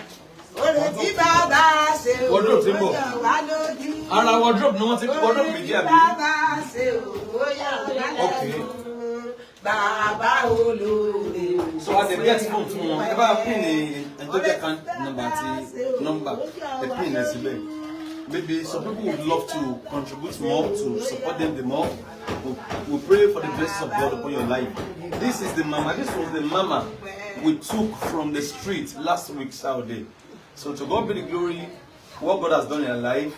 Oore tí bàbá ṣe o, ó Wardrobe tí ń bọ̀. jọ wá lójú. Ara wardrobe ni wọ́n ti, wardrobe méjì àbí? Bàbá ṣe o, ó yà wá Okay. lẹ́nu. Bàbá olóore o. So a dey get phone fún wọn. Ẹ bá pin ní ẹni tó jẹ́ kan number àti number. Ẹ pin ẹ síbẹ̀. Maybe some people would love to contribute more to support them the more. We pray for the blessings of God upon your life. This is the mama. This was the mama we took from the street last week Saturday. So to God be the glory, what God has done in her life.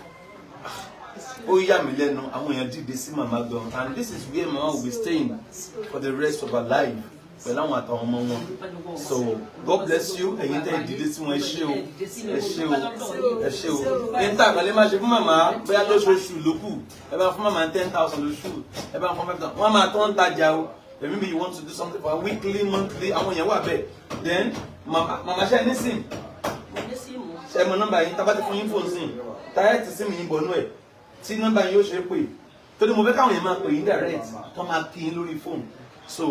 Ó yà mí lẹ́nu, àwọn èèyàn dìde sí màmá gan, and this is where mama will be staying for the rest of her life pẹ̀lú àwọn àtàwọn ọmọ wọn. So God bless you. Ẹ̀yin tẹ́ ẹ dìde sí wọn, ẹ ṣé o, ẹ ṣé o, ẹ ṣé o. Ní tá àgbàlẹ́ máa ṣe fún màmá, bóyá lóṣooṣù ló kù, ẹ bá fún màmá 10,000 lóṣù, ẹ bá fún 5,000, wọ́n máa tó ń tajà o. Maybe you want to do something for her weekly, monthly, àwọn èèyàn wà bẹ́ẹ̀. Then màmá, màmá, ṣe ní sim? Ṣe mọ nọ́mbà yín? Tábà ti fún yín fóònù sí táyà ti sim yín bọnú ẹ tí nọ́mbà yín yóò ṣe é pè, torí mo fẹ́ káwọn èèyàn máa pè yín direct, kán máa kí yín lórí fóònù. So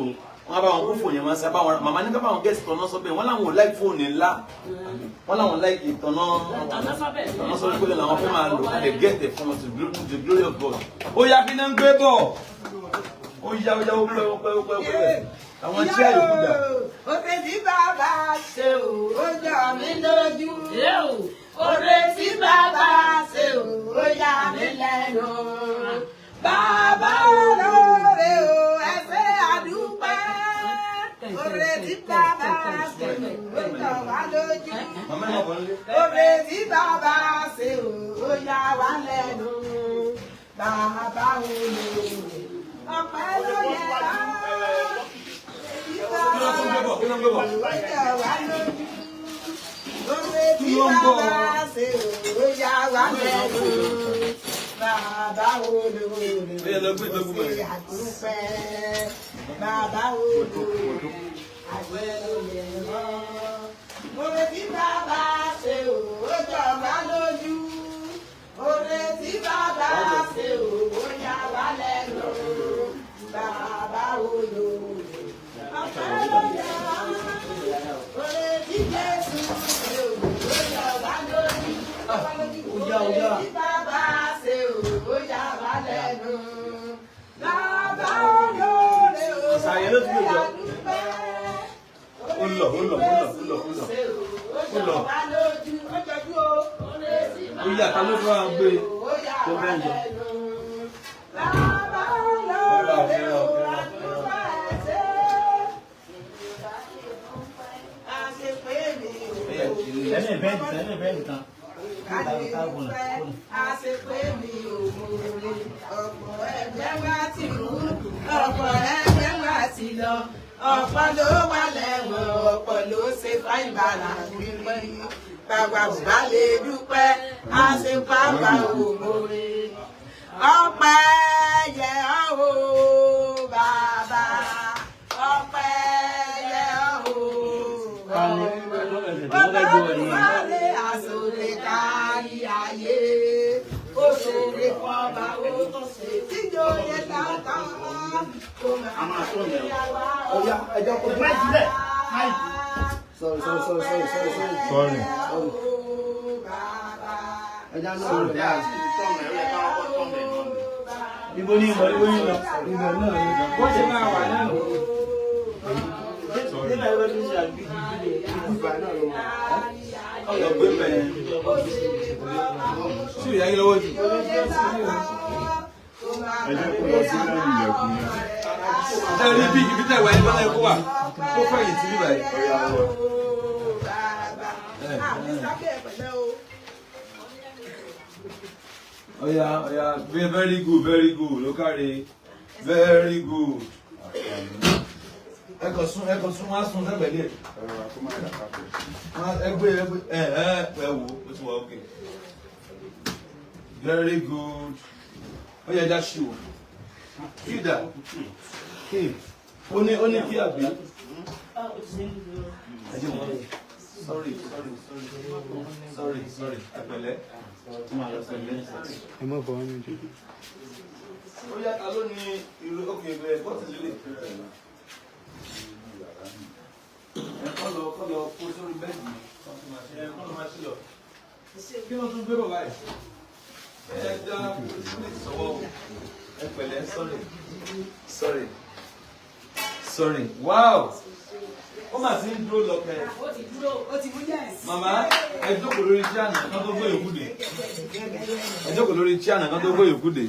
Wọ́n bá wọn kó fóònù yẹn, wọ́n sábà wọn, màmá ní ká bá wọn get ìtọ̀nà sọ́bẹ̀. Wọ́n láwọn ò like fóònù ńlá, wọ́n láwọn like ìtọ̀nà ìtọ̀nà sọ́bẹ̀, pé làwọn fẹ́ máa lò. Wọ́n lè get it fún wọn to the glory of God. Ó yá, kí náà ń gbé bọ̀? Ó yá, ó yá, ó pẹ́, ó pẹ́, ó pẹ́, ó pẹ́. Àwọn tí àyòkù dà? Oore tí bàbá ṣe ò, ó jọ mí lójú. Oore tí bàbá ṣe ò, ó yà mí lẹ́nu. Bàbá olóore o, ẹ ṣé àdúpẹ́. Oore tí bàbá ṣe ò, ó jọ wá lójú. Màmá ẹ̀ máa bọ̀ nílé. Oore tí bàbá ṣe ò, ó yà wá lẹ́nu. Bàbá olóore, ọpẹ́ ló yẹ wá. Kí ló tún gbé bọ̀? Kí ló ń gbé bọ̀? Ó jọ wá lójú. Oore tí Kí ló ń bọ̀? bàbá ṣe ò, ó yà wá lẹ́nu. Bàbá olóore, Ó yẹ lọ gbé ìtọ́jú bọ̀ ṣe yẹn. àdúpẹ́. Bàbá olóore, àgbẹ̀ ló yẹ wọ́n. Oore tí bàbá ṣe ò, ó jọ wá lójú. Oore tí bàbá ṣe ò, ó yà wá lẹ́nu. Bàbá olóore, ọpẹ́ ló yẹ wá. Oore tí Jésù ṣe ò, ó jọ wá lójú. Oore tí bàbá ṣe ò, ó yà wá lẹ́nu. Bàbá olóore ò, Ìsàlẹ̀ ló ti gbé jọ. àdúpẹ́. Ó lọ, ó lọ, ó lọ, ó lọ, ó lọ. Ó lọ. Ó wá lójú, ó jọjú o. Ó yá, ta ló fẹ́ wá gbé Ó yà tó wá bẹ́ẹ̀ jọ? lẹ́nu. Bàbá olóore ò, àdúpẹ́ ṣe. Àṣepé mi ò. Ẹni bẹ́ẹ̀ni tán, ẹni bẹ́ẹ̀ni tán. Àṣepé mi ò mọ̀ọ́rẹ́. Ọ̀pọ̀ ẹgbẹ́ wa ti kú, ọ̀pọ̀ ẹgbẹ́ wa ti lọ. Ọ̀pọ̀ ló wà lẹ́wọ̀n, ọ̀pọ̀ ló ṣe fáìn bàrà wípé. Bàbá ò bá lè dúpẹ́, àṣepápá ò mọ̀ọ́rẹ́. Ọpẹ́ yẹ ọ́ o, bàbá. Ọpẹ́ yẹ ọ́ o. Olódùmarè àsòrè kárí ayé. Ó ṣòro fọba, ó tún ṣe tíjọyè látàn. Kò máa ṣe àwa. Ó yá, ẹjọ́ kó Máìkì sílẹ̀, máìkì. Sorry, sorry, sorry, sorry, sorry, sorry. Sorry. Ẹja náà rẹ̀ báyìí. Ibo ní ìmọ̀, ibo ní lọ. Ibẹ̀ náà ni. Bó ṣe máa wà náà. Nígbà yóò tún ṣe àgbẹ̀. Ibà náà ló wà. Lọ gbé bẹ́ẹ̀. Sí ìyá yín lọ́wọ́ jù. Ẹ jẹ́ kó lọ sí lẹ́yìn ilẹ̀kùn yẹn. Ṣé rí bí ibi tẹ̀ wáyé bọ́lá ẹ̀kọ́ wà? Kó fẹ̀yìn tì bí báyìí. Ó yá lọ. Bàbá. Àbí Oya, oya, very good, very good, ló káre, very good. Ẹ kàn sún, ẹ kàn sún, wọ́n á sún sẹ́gbẹ̀ẹ́ díẹ̀. Ẹ gbé, ẹ gbé, ẹ ẹ ẹ wò ó ti wà okay. Very good. Ó yẹ ẹja ṣì wò. Kí dà? Kí? Ó ní kí àbí? Ẹ jẹ́ wọn. Sorry, sorry, sorry, sorry, sorry. Ẹ pẹ̀lẹ́. Ẹ pẹ̀lẹ́. Ẹ má fọwọ́ mi jù. Ó yá, ta ló ní ìlú òkè ìbẹ̀rẹ̀ bọ́ọ̀tì lílé? Ẹ kọ́ lọ kó sórí bẹ́ẹ̀dì. Ẹ kọ́ lọ máa ṣí lọ. Kí ló tún gbé bọ̀ báyìí? Ẹ dá sílẹ̀ sọ́wọ́ o. Ẹ pẹ̀lẹ́, sorry. Sorry. Sorry. Wow! Ó mà ti ń dúró lọ kẹ́. Ó ti dúró, ó ti mú yẹn. Màmá, ẹ jókòó lórí chair náà kán tó gbé yòókù dé. Ẹ jókòó lórí chair náà kán tó gbé yòókù dé.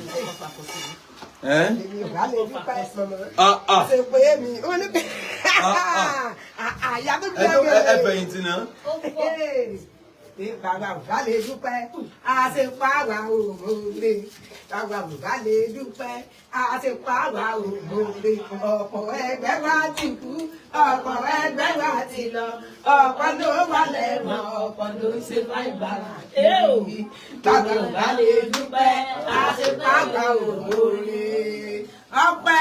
Ẹ́ Èmi ò bá lè dúpẹ́ mọ̀mọ́. ah ah Ṣe pé mi ó ní pé Ah, àyà tó ẹ gbé tó ẹ fẹ̀yìntì náà. Bàbá ò bá lè dúpẹ́, àṣepáwà òmòore. Bàbá ò bá lè dúpẹ́, àṣepáwà òmòore. Ọ̀pọ̀ ẹgbẹ́ wa ti kú, ọ̀pọ̀ ẹgbẹ́ wa ti lọ. Ọ̀pọ̀ ló wà lẹ́wọ̀n, ọ̀pọ̀ ló ń ṣe fáìbàrà. Bàbá ò bá lè dúpẹ́, àṣepáwà òmòore. Ọpẹ́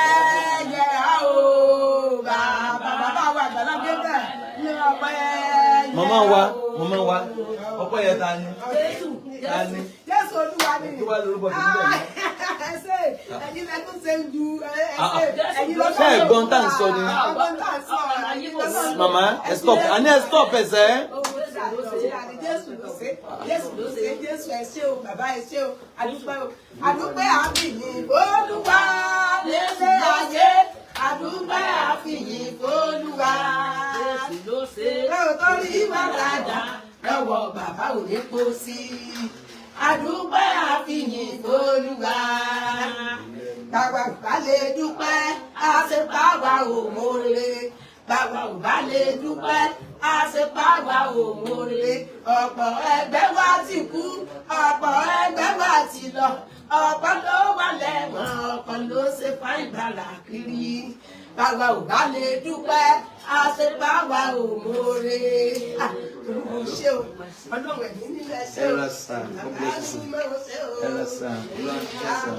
yẹ ọ́ o, bàbá bàbá wa àgbàlá gbẹ́gbẹ́ ní ọpẹ́ yẹ Màmá wa, ọ́. màmá wa, ọpẹ́ yẹn ta ni? Jésù. Ta ni? Jésù Olúwa ni. Kí wàá lórúkọ tó ń bẹ̀ ní? Ẹ ṣé, ẹ̀yin lẹ tún ṣe ń ju, ẹ ṣé, ẹ̀yin lọ́lọ́run. Ṣé ẹ̀gbọ́n tá à ń sọ ni? Ẹ̀gbọ́n tá à ń sọ, ẹ̀yin lọ́lọ́run. Màmá, ẹ stop, àní ẹ stop ẹsẹ̀. Jésù ló ṣe, Jésù ló ṣe, Jésù, ẹ ṣé o, bàbá, ẹ ṣé o, àdúpẹ́ o, àdúpẹ́, àfìyìn Olúwa lélẹ̀ ayé, àdúpẹ́, àfìyìn Olúwa. Jésù ló ṣe. Lóòótọ́ rí wàràdà lọ́wọ́ bàbá ò ní kó sí. Àdúpẹ́, àfìyìn Olúwa. Bàbá ò bá lè dúpẹ́, àṣepáwa ò mórè. Bàbá ò bá lè dúpẹ́, àṣepáwa ò mórè. Ọ̀pọ̀ ẹgbẹ́ wa ti kú, ọ̀pọ̀ ẹgbẹ́ wa ti lọ. Ọ̀pọ̀ ló wà lẹ́wọ̀n, ọ̀pọ̀ ló ṣe fáìn bàlà kiri. Bàbá ò bá lè dúpẹ́, àṣepáwa ò mórè. Olúwo ṣé o, Ọlọ́run ẹ̀mí nílẹ̀ ṣé o. Ẹ ra sir, God bless you, sir. Ẹ ra sir, Olúwa ń ṣiṣẹ́ sir.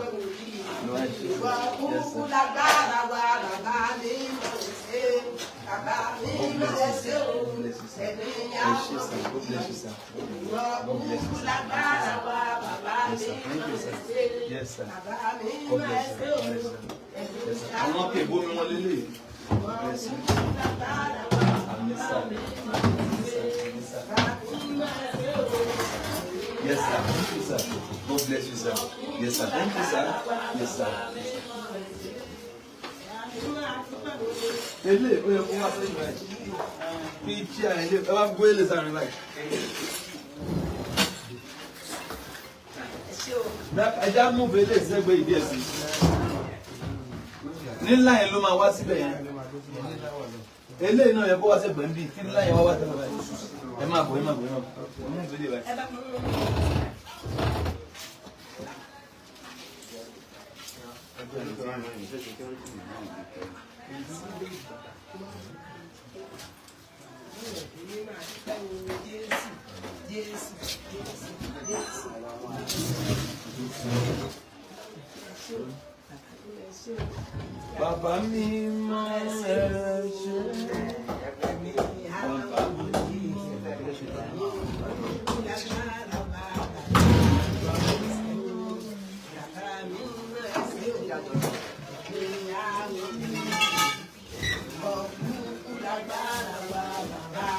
Olúwa ń ṣiṣẹ́ Ìwọ sir. Yes, kúkú sir. lágbára wa, bàbá mi mọ̀ ṣe, bàbá mi God mọ̀ bless you, ṣe sir. o. God bless you, sir. Ẹ̀mí Ẹ ṣé sir, God bless you, sir. Ìwọ God bless kúkú you, sir. lágbára wa, bàbá Yes, mi sir. Thank you, mọ̀ sir. ṣe. Yes, sir. Bàbá mi God mọ̀ bless you, ṣe sir. o. God bless you, sir. Yes, sir. Àwọn kèbó mi wọ́n lélẹ̀. God bless you. Àmín sir. Àmín sir. Àmín sir. Yes, sir. Thank you, sir. God bless you, sir. Yes, sir. Thank you, sir. Yes, sir. Ele, ó yẹ kó wá sẹ́yìn báyìí. Fi chair ilé, ẹ bá gbé ilé sáré báyìí. Ẹja mú ilé sẹ́gbẹ̀ẹ́ ìdí ẹ̀ sí. Nílá yẹn ló máa wá síbẹ̀ yẹn. Eléyìí náà yẹ kó wá sẹ́gbẹ̀ẹ́ ń bì. Kí nílá yẹn wá wá sẹ́gbẹ̀ẹ́ báyìí. Ẹ máa bọ̀, ẹ máa bọ̀, ẹ máa bọ̀. Ẹ mú ilé báyìí. Jésù, Jésù, Jésù. Bàbá mi máa ẹ ṣe. Bàbá mi.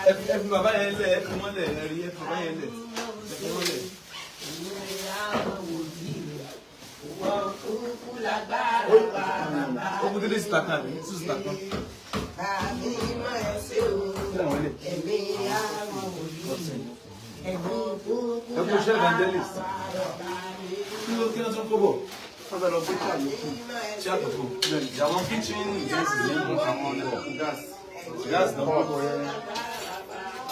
Ẹ fi bàbá yẹn lẹ̀, ẹ fi wọ́n lẹ̀, ẹ rí, ẹ fi bàbá yẹn lẹ̀, ẹ fi wọ́n lẹ̀. Ó kú délé síta kan àbí two síta kan. Kí làwọn ilé? Ẹ kú iṣẹ́, evangelist. Kí ló tún kó bọ̀? Wọ́n fẹ́ lọ gbé chair yòókù. Ṣé àtúntò? Àwọn kitchen utensils ní Àwọn gas. That's the one.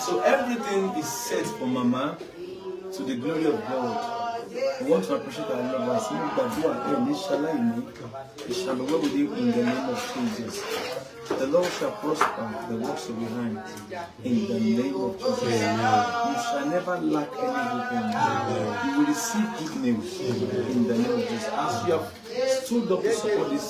So everything is set for Mama to the glory of God. We want to appreciate our loved ones. Mo gbàdúrà, ẹ ní ṣaláìní. It shall be well with you in the name of Jesus. The Lord shall prosper the works of your hands in the name of Jesus. You shall never lack any good thing. You will receive good news in the name of Jesus. As you have stood up to support this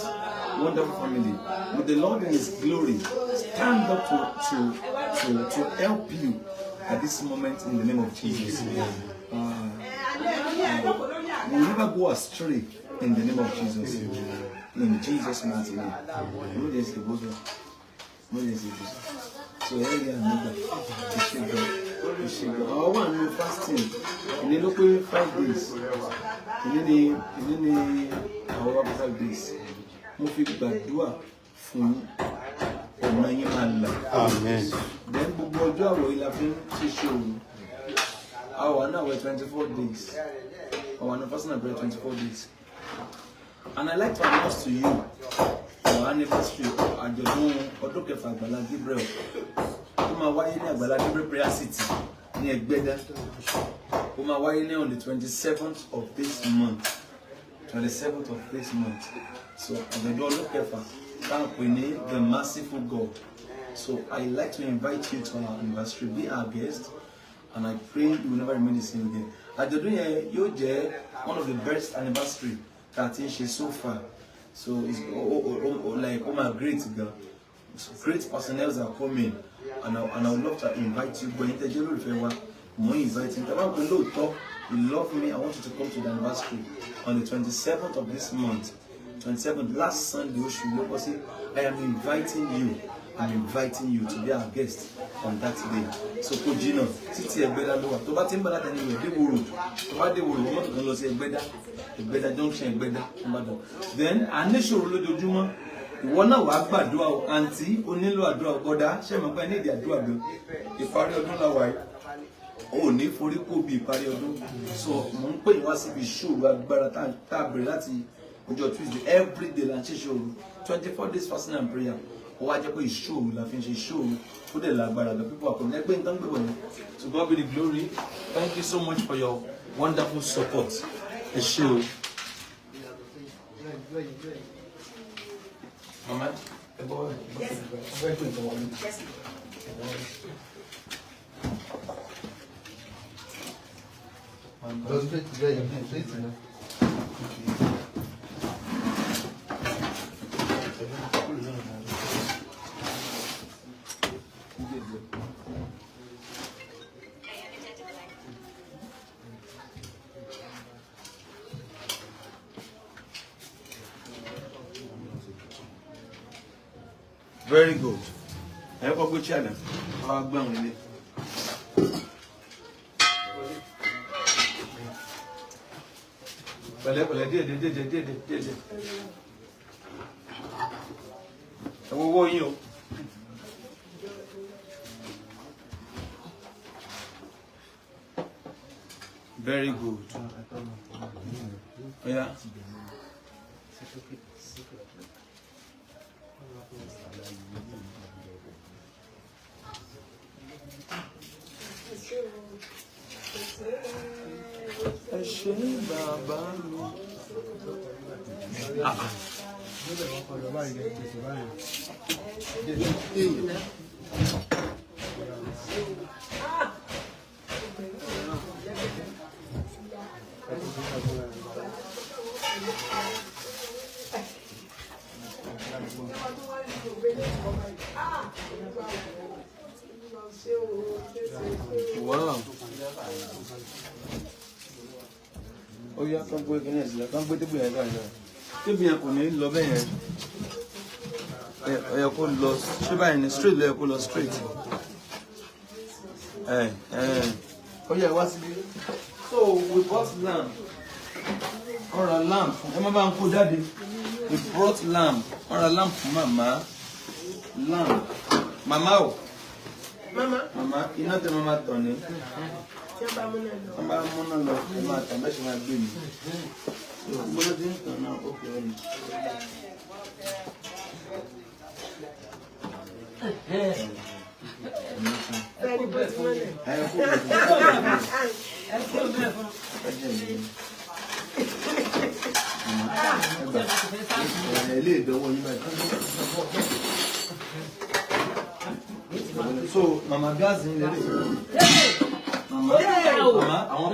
wonderful family, may the Lord in His glory stand up to help you at this moment in the name of Jesus. We will never go astray in the name of Jesus. In Jesus' mighty name. Emergency goes on. Emergency goes on. So ẹ rí àmì gbà. Ìṣègùn. Ìṣègùn. Àwọn wà nínú fasting. Ìní ló pé 5 days. Ìní ni àwọn wà pé 5 days. Mo fi gbàdúrà fún yín. Ọ̀nà yín máa là. Amen. Then gbogbo ọjọ́ àwọ̀ yìí la fi ń ṣiṣẹ́ òru. Àwa náà wẹ̀ 24 days. Àwa náà fasting and prayer 24 days. And I like to announce to you our anniversary, àjọ̀dún ọdún kẹfà Àgbàlá Gabriel ó máa wáyé ní Àgbàlá Gabriel Prayer City ní Ẹgbẹ́dá. Ó máa wáyé ní on the 27th of this month, 27th of this month. So àjọ̀dún ọdún kẹfà tá à ń pè ní The Merciful God. So I like to invite you to our anniversary. Be our guest and I pray you will never remain the same again. Àjọ̀dún yẹn yóò jẹ́ one of the best anniversary tá a ti ń ṣe so far. So it's oh, like, oh my, great gan. So great personnel are coming and I would love to invite you. Gbọ̀nyìn tẹ́jọ́ olólùfẹ́ wa Mo ń invite yín. Tàbá pé lóòótọ́ you love me, I want you to come to the anniversary on the 27th of this month. 27th, last Sunday oṣù ló bọ́ sí. I am inviting you. I'm inviting you to be our guest on that day. So kò jìnnà títí Ẹgbẹ́dá ló wà. Tó bá ti ń bá láti ẹni rẹ̀ Déwò Road. Tó bá Déwò Road, mọ́tò kan lọ sí Ẹgbẹ́dá. Ẹgbẹ́dá junction Ẹgbẹ́dá Ìbàdàn. Then à ní ìṣòro lójoojúmọ́. Ìwọ náà wàá gbàdúrà o, àǹtí o nílò àdúrà o, bọ́dá ṣé mo pẹ́ ní ìdí àdúrà gan. Ìparí ọdún la wà yìí. O ò ní forí kó bí ìparí ọdún. So mò ń pè yín wá síbi ìṣòro agbára tá a bẹ̀rẹ̀ láti ọjọ́ Tuesday. Every day la ń ṣe ìṣòro. 24 days fasting and prayer. Ó wá jẹ́ pé ìṣòro la fi ń ṣe ìṣòro, ó dẹ̀ lágbára gan. Pípọ̀ àkọ́ni ẹgbẹ́ nǹkan gbé wọ̀nyí. To God be the glory. Thank you so much for your wonderful support. Ẹ ṣé o. Mama, ẹ bọ́ ẹ bọ́ ẹ pé nǹkan wọlé. Lọ straight there, straight now. Very good. Ẹ kọ́ gbé chair náà, wọ́n á gbé àwọn ilé. Pẹ̀lẹ́pẹ̀lẹ́, díẹ̀ díẹ̀ díẹ̀ díẹ̀ díẹ̀ díẹ̀ díẹ̀. Ẹ wo owó yín o. Very good. Oya. Ẹ ṣé bàbá mi. Ah, ah. Wow. Ó yá, kán gbé kíní ẹ̀ sílẹ̀, kán gbé table yẹn káàkiri. Table yẹn kò ní lọ bẹ́ẹ̀ yẹn. Ó yẹ kó lọ ṣé báyìí ni, straight ló yẹ kó lọ, straight. Ẹ ẹ ó yẹ wá síbí. So we bought lamb. Wọ́n ra lamb fún ẹ má bá ń kó jáde. We brought lamb. Wọ́n ra lamb fún màmá. Lamb. Màmá o. Mama. Màmá, iná tẹ màmá tàn ní. Tí wọ́n bá múná lọ. Wọ́n bá múná lọ, ẹ máa tàn bẹ́ẹ̀ ṣe máa gbé mi. Gbọ́dọ̀ tí ń tàn náà, ó kéré ni. Bẹ́ẹ̀ni, bó ti mọ́lẹ̀. Ẹ kó o jẹ. Ẹ jẹ́ mi. Ẹ gbà. Ẹ ilé ìdánwò yín báyìí. So, màmá, gáàsì ń lélẹ̀. Màmá, màmá, àwọn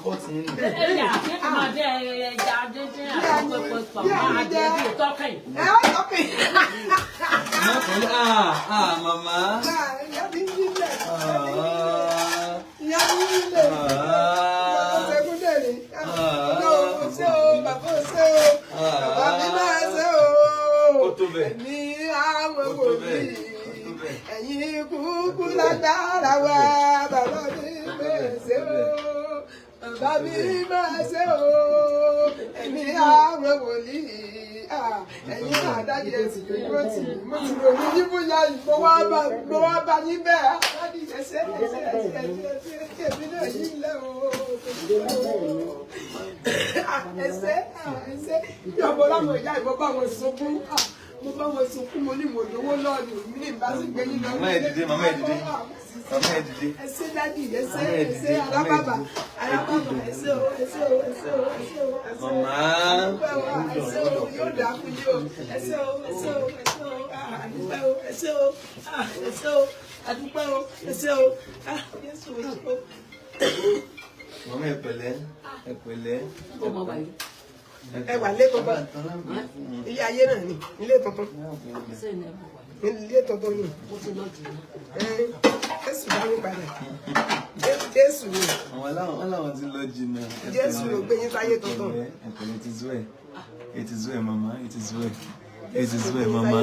pot yín nì. Ẹja máa jẹ ẹja díndín àti pẹpẹ pọ̀ máa jẹ bí tọ́kìn. Ẹ ó tọ́kì. Màmá kàn ní ah ah màmá. Ìyá mi ń yílẹ̀. Ah Ìyá mi ń yílẹ̀. ah. Ṣẹ́gun dẹ̀rẹ̀. Ọlọ́run ṣé o, bàbá ò ṣé o, bàbá mi máa ṣe o. Ó tó bẹ́ẹ̀. Ẹ̀mí àwọn Ó tó bẹ́ẹ̀. wòlíì. Ó tó bẹ́ẹ̀. Ẹ̀yin kúkú lágbára wa, bàbá mi máa ṣe o. Bàbá mi máa ṣe o. Ẹ̀mí àwọn wòlíì. Ẹ̀yin náà dájú ẹ̀sìn dúró tì mí. Mo ti rò ní yín bóyá mo wá bá yín bẹ́ẹ̀. Dájú ẹsẹ̀ ẹsẹ̀ ẹsẹ̀ ẹsẹ̀ èmi náà yín lẹ́ o. Ẹsẹ̀ ẹsẹ̀ ìyọ̀bọ̀ láwọn ìyá ìbọn bá wọn sunkún. Mo bá wọn sunkún, mo ní mo lówó lọ́ọ̀nù mi ní ìbá sì gbé yín lọ. Màmá ẹ dìde, màmá ẹ dìde. Màmá ẹ dìde. Ẹsẹ̀ daddy, ẹsẹ̀ Màmá ẹ ẹsẹ̀ dìde, màmá ẹ alábàbà dìde. alábàbà, ẹsẹ̀ o, ẹsẹ̀ o, ẹsẹ̀ o, ẹsẹ̀ o, ẹsẹ̀ o. Màmá. Àdúpẹ́ o, ẹsẹ̀ o, yóò dáa fún yín o. Ẹsẹ̀ o, ẹsẹ̀ o, ẹsẹ̀ o, àdúpẹ́ o, ẹsẹ̀ o, ẹsẹ̀ o, àdúpẹ́ o, ẹsẹ̀ o, Jésù o. Màmá, ẹ pẹ̀lẹ́, ẹ pẹ̀lẹ́. Ó mọ wàyí. Ẹ wà lé tuntun, ilé ayé náà ni ilé tuntun, Sẹ́yìn ẹ̀ mọ̀ wàyí. ilé tuntun ni. Ó ti lọ jìnnà. Ẹ Jésù dáhùn padà. Jésù ni. Àwọn aláwọ̀ ti lọ jìnnà. Jésù ló gbé yín sáyé tuntun. Ẹ̀pẹ̀lẹ́, it is well. It is well, mama. It is well. It is well, mama.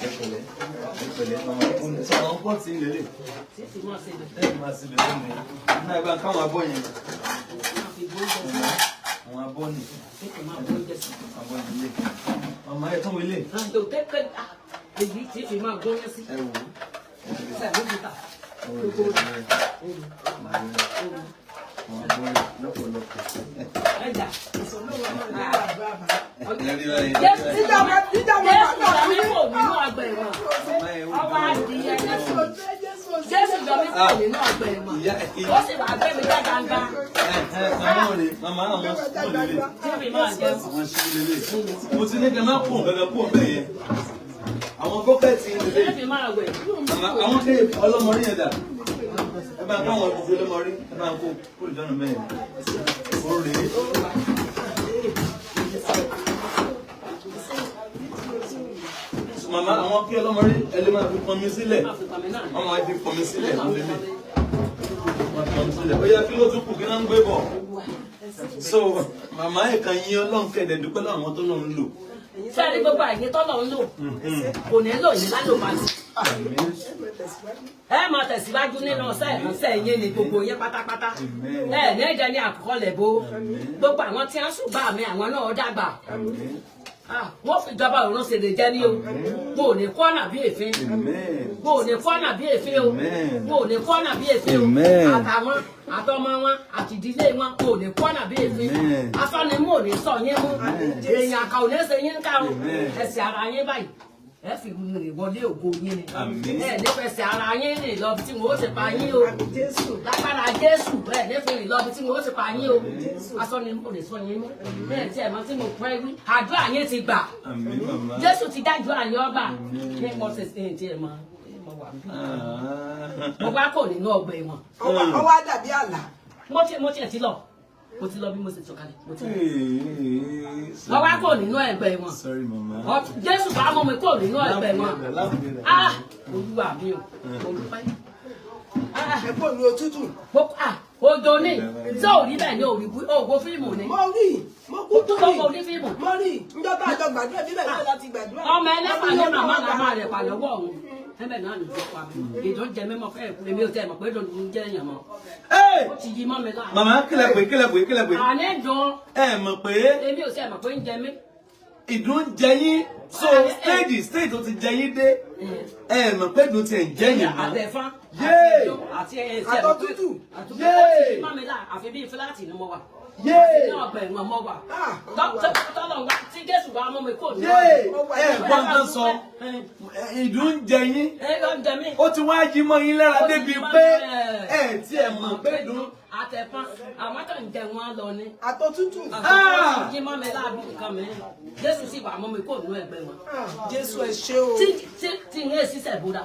Ẹ̀pẹ̀lẹ́, ẹ̀pẹ̀lẹ́, mama. Sọ àwọn pot lélẹ̀. Títí máa ṣe bẹ̀. Ẹ máa sì lè lónìí. Náà ẹ bá káwọn abọ́ yẹn. Máa fi gbóúnjẹ sí. Àwọn abọ́ nì. Títí máa gbóúnjẹ sí. Abọ́ nílé. Màmá, ẹ tún wọlé. Àjò tẹ́kẹ̀ èyí tí fi máa gbóúnjẹ sí. Ẹ wò ó. Sẹ̀mí-vita. Ẹ wò ó. Àwọn abọ́ lọ́pọ̀lọpọ̀. Ẹja. Ẹ rí báyìí. Jésù Nígbà wo nígbà wo Jésù yọ mí kò nínú ọgbà ẹ̀wọ̀n. Màmá, ẹ wò ó. Ọwọ́ adìyẹ Jésù ò ṣe, Jésù ò ṣe. Jésù yọ mí kò nínú ọgbà ẹ̀wọ̀n. Ìyá Ó sì wá gbé mi dá gbangba. Màmá ò lè, màmá, àwọn spoon lélẹ̀. Tí fi máa jẹun. Àwọn ṣíbí lélẹ̀. Mo ti ní kí n má kó nǹkan kan kó bẹ́ẹ̀ yẹn. Àwọn bucket lélẹ̀. Tí fi máa wẹ̀. Màmá, àwọn kéè ọlọ́mọrí yẹn dà. Ẹ bá ń kó àwọn òkú ọlọ́mọrí. Ẹ bá ń kó kó lè dánù mẹ́rin. Ó rèé. Màmá, àwọn kí ọlọ́mọrí ẹ lè máa fi pọnmi sílẹ̀. Máa fi pàmì náà. Wọ́n máa fi pọnmi sílẹ̀ lélẹ̀. Wọ́n fi pọnmi sílẹ̀. Ó yá, kí ló tún kù, kí náà ń gbé bọ̀? So màmá, ẹ̀ka yín Ọlọ́run kẹ̀dẹ̀, dúpẹ́ lọ́wọ́ àwọn tó lọ́n ń lò. Ṣé ẹ ní gbogbo àyè tọ́lọ̀ ń lò? Kò ní lò yín lálòpàdé. Ẹ máa tẹ̀síwájú nínú ọ̀sẹ̀ ìránṣẹ́ yín ní gbogbo yín pátápátá. Ẹ ní ẹ̀jẹ̀ ní àkọọ́lẹ̀ bó. Gbogbo àwọn tí wọ́n ṣùgbọ́n àmì àwọn náà dàgbà. Ah, wọ́n fi ìjọba ọ̀run ṣèlè jẹ́ ní o. Mo ò ní kọ́nà bí èéfín. Mo ò ní kọ́nà bí èéfín o. Mo ò ní kọ́nà bí èéfín o. Amen. Àtàwọn àtọmọ wọn àti ìdílé wọn kò ní kọ́nà bí èéfín. Amen. Afọ́nimú ò ní sọ yín mú. Èèyàn àkà ò ní ṣe yín ká o. Amen. Ẹsẹ̀ ara yín báyìí, ẹ fi rìn wọlé ògo yín ni. Àmín. Ẹ ní fẹsẹ̀ ara yín rìn lọ bí tí wọn ó ti pa yín o. Jésù. Lágbára Jésù, ẹ ní fi rìn lọ bí tí wọn ó ti pa yín o. Asọ́nimú ò ní sọ yín mú. Bẹ́ẹ̀ tí ẹ̀ mọ́ tí mo pẹ́ wí, àdúrà yín ti gbà. Àmín, màmá. Jésù ti dájú àyàn ọba ní mo ṣe ṣe ti ẹ mọ mo wà bí. Mo bá kò nínú ọgbà ẹ̀wọ̀n. Ọwọ́ á dàbí àlá. Mo ti ẹ̀ ti lọ. Mo ti lọ bí mo ṣe sọ̀kalẹ̀. Mo ti lọ. Mo wá kò nínú ẹgbẹ́ ẹ̀wọ̀n. Sorry, màmá. Jésù bá mú mi kò nínú ẹgbẹ́ ẹ̀wọ̀n. Ah, Olúwa mi o, olùpẹ́. Ah, Ẹ kò ní òtútù. ah, òjò ní tí ò rí bẹ́ẹ̀ ni ò rí òwò fíìmù ni. Mo rí, mo kú Tó tó kọ́ rí. orí fíìmù. Mo rí, njọ́ tá a jọ gbàdúrà bíbẹ̀ náà láti gbàdúrà. Ọmọ ẹlẹ́pàá ní màmá màmá rẹ̀ pa lọ́wọ́ òun. Ẹbẹ̀ náà nìjọ pa mi. Ìdún jẹ mímọ́ fẹ́ kú. Èmi ò tẹ́ mọ̀ pé dùn ún jẹ́ èèyàn mọ́. Ó ti yí mọ́ mi láàrin. Màmá, kílẹ̀ pé, kílẹ̀ pé, kílẹ̀ pé? Àní dùn. Ẹ mọ̀ pé Èmi ò tẹ́ mọ̀ pé ń jẹ mí. ìdùn jẹ yín, so stage tó ti jẹ yín dé, ẹ mọ̀ pé ìdùn tiẹ̀ ń jẹ yín mọ́. Àtẹ̀fán. Yéè! Àti ẹ̀sẹ̀. Àtọ̀tútù. Àtútù. Yéè! Ó ti yí mọ́ mi láàrin. Àfi bíi fúláàtì ni mo wà. Yéè! Ní ọgbà ẹ̀wọ̀n mo wà. Ah, Tọ́lọ̀ wá tí Jésù wá mú mi kò ní. Yéè! Ẹ gbọ́n tán sọ, ìdùn jẹ yín, Ẹ ló ń jẹ mí. ó ti wá yí mọ́ yín lára débi pé ẹ tí ẹ mọ̀ pé ìdùn. Àtẹ̀fán. Àwọn tó ń jẹ wọn lọ ni. Àtọ̀tútù. Ah! Jí mọ́ mi láàbí nǹkan mi. Jésù sì wà mọ́ mi kò nínú ẹgbẹ́ wọn. Jésù, ẹ ṣé o. Tí ń èsì sẹ̀ bóra,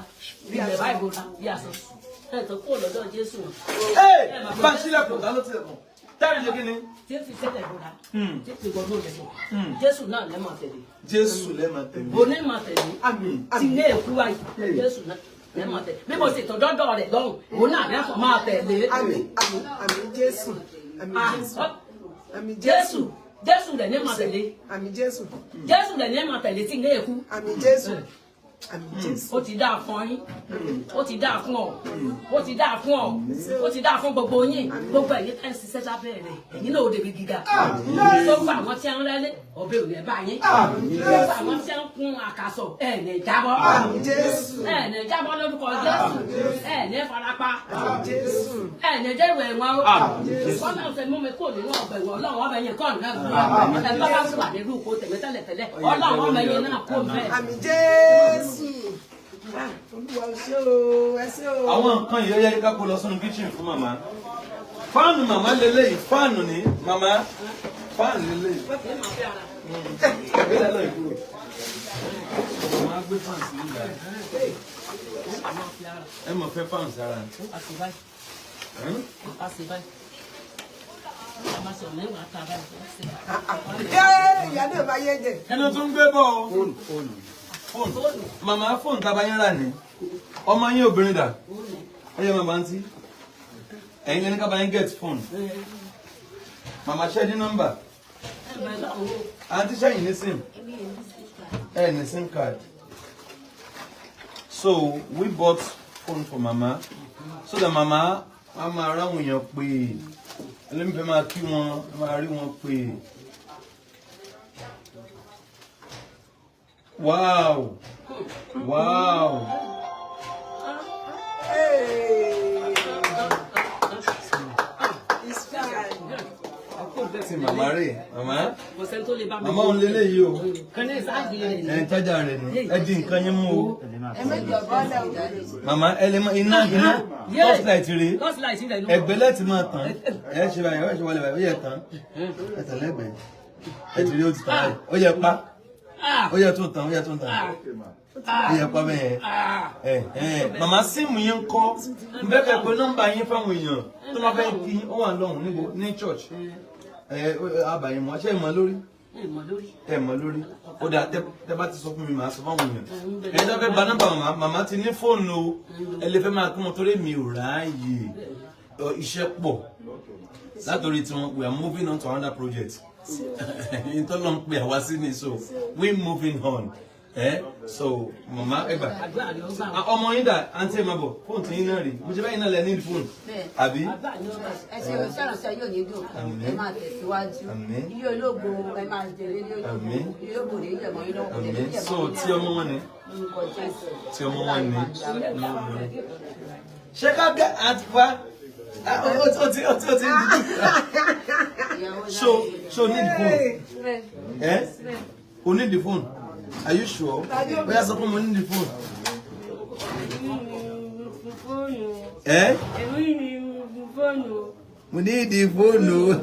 ilẹ̀ báyìí bóra bí aṣọ. Ẹ tó kó lọ́dọ̀ Jésù wọn. Ẹ bá ń sílẹ̀kùn, ta ló tilẹ̀kùn? Táyà ṣe kí ni? Tí ń fi sẹ́lẹ̀ bóra, tí ń fi wọnú ilẹ̀. Jésù náà lẹ́ máa tẹ̀lé. Jésù lẹ́ máa tẹ̀lé. Òní máa tẹ̀lé. Àmín. Tí ń èkú wáyé, Jésù náà lẹ́ máa tẹ̀lé. Bí mo sì tọ́ dọ́dọ̀ rẹ̀ lọ́hùn, òun náà lẹ́kọ̀ọ́ máa tẹ̀lé. Àmín, àmín, àmín Jésù. Àmín Ah, Jésù. Àmín Jésù, Jésù rẹ̀ ní máa tẹ̀lé. Àmín Jésù. Jésù rẹ̀ ní máa tẹ̀lé tí ń èkú. Àmín Jésù. Àmín Jésù. Ó ti dáa fún yín, ó ti dáa fún ọ, ó ti dáa fún ọ, ó ti dáa fún gbogbo yín. Gbogbo ẹ̀yin tẹ́ ń ṣiṣẹ́ lábẹ́ rẹ̀, ẹ̀yin náà ó débi gíga. Gbogbo àwọn tí ń rẹ́lé, ọbẹ̀ ò ní bá yín. Gbogbo àwọn tí ń kun àkàsọ̀, ẹ̀ ní jábọ́. Àmín Jésù. Ẹ̀ ní jábọ́ lórúkọ Jésù. Ẹ̀ ní farapa. Àmín Jésù. Ẹ̀ ní jẹ́ ìwẹ̀ wọn o. Kọ́nà ṣe mú mi kó nínú ọgbà ẹ̀wọ̀n, Ọlọ́run ọbẹ̀ yẹn kọ́ nínú ẹ̀wọ̀n. Ẹ̀ bá bá wà nínú ìkó tẹ̀mí tẹ́lẹ̀ tẹ́lẹ̀, Ọlọ́run ọbẹ̀ yẹn náà kó bẹ́ẹ̀. Àmín Jésù. Ah, Olúwa, o ṣé o, ẹ ṣé o. Àwọn nǹkan yìí, ó yẹ ká kó lọ sínú kitchen fún màmá. Fan màmá lélẹ́yìí, fan ní màmá, fan lélẹ́yìí. Ìgbélé lọ ìkúrò. Màmá gbé fan sí ìgbà. Ẹ mọ̀ fẹ́ fan sára. Hmm? Ẹ ìyá náà bá yé jẹ. Kí ló tún gbé bọ̀ o? Fóònù. Màmá, fóònù tá a bá yín rà ní. Ọmọ yín obìnrin dà? Ẹ yẹ màmá ń tí. Ẹ̀yin lẹni ká bá yín get phone. Màmá, ṣẹ́ ní nọ́mbà? Àǹtí, ṣẹ́yìn ní sim? Ẹ ní SIM card. So we bought phone for mama so that mama wọ́n máa ráwọn èèyàn pé ẹlẹ́mìí fẹ́ máa kí wọn, máa rí wọn pé. Wow. Hey. It's fine. Ti màmá rè, màmá. Kò sẹ́ni tó lè bá mi. Màmá, òun lélẹ́yìí o. Kan ní sáàjì rẹ̀ ní. Ẹ̀ ń tájà rẹ̀ ní, ẹ di nǹkan yín mú o. Ẹ méjì ọ̀bọ̀lẹ̀ o. Màmá, ẹ lè mọ iná iná torchlight rè. Torchlight rẹ̀ ló. Ẹgbẹ́ lẹ́tì máa tàn. Ẹ ṣe báyìí, ẹ ṣe wọlé báyìí, ó yẹ tàn. Ẹ tàn lẹ́gbẹ̀ẹ́. Ẹ ti rí, ó ti tàn báyìí. Ó yẹ pa. Ó yẹ tún tàn, ó yẹ tún tàn. Ó yẹ pa bẹ́ẹ̀. Ẹ ẹ màmá, SIM yín ń kọ́? N bẹ́ẹ̀ kẹ́ pé nọ́mbà yín fáwọn èèyàn tó máa fẹ́ kí ó wà lọ́hùn níbo ní church. Ẹ àbàyìn mọ́, ṣé ẹ mọ̀ lórí? Ẹ mọ̀ lórí. Ẹ mọ̀ lórí. Ó dà, tẹ bá ti sọ fún mi, màá sọ fáwọn èèyàn. Ẹ tó fẹ́ gba nọ́mbà màmá, màmá ti ní fóònù o. Ẹ lè fẹ́ máa kí wọn torí mi ò ráàyè. Iṣẹ́ pọ̀ látòrí tiwọn. We are moving on to another project. Ìtọ́lọ́ ń pè àwa sí ni, so we moving on. So màmá, ẹ gbà. Àdúrà ni ó gbà. Ah, ọmọ yín dà? Àǹtí, ẹ máa bọ̀. Fóònù tí yín náà rí mo ṣe báyìí náà, lẹ ní fóònù àbí? Àdúrà ni ó gbà. Ẹ ṣe iṣẹ́ ìránṣẹ́ yóò ní dùn. Àmín. Ẹ máa tẹ̀síwájú. Àmín. Ilé ológo, ẹ máa jèrè ilé ológo. Àmín. Ilé ológo ní ìjẹ̀mọ́ yín lọ́wọ́. Àmín. So tí ọmọ wọn ni Lórúkọ Jésù. Tí ọmọ wọn ni ṣé ká gẹ àti wá ó ti ń dúdú. So need phone? Eh, o need the phone? Are you sure? Bóyá sọ fún mi, o need the phone? Eh, mo need the phone o.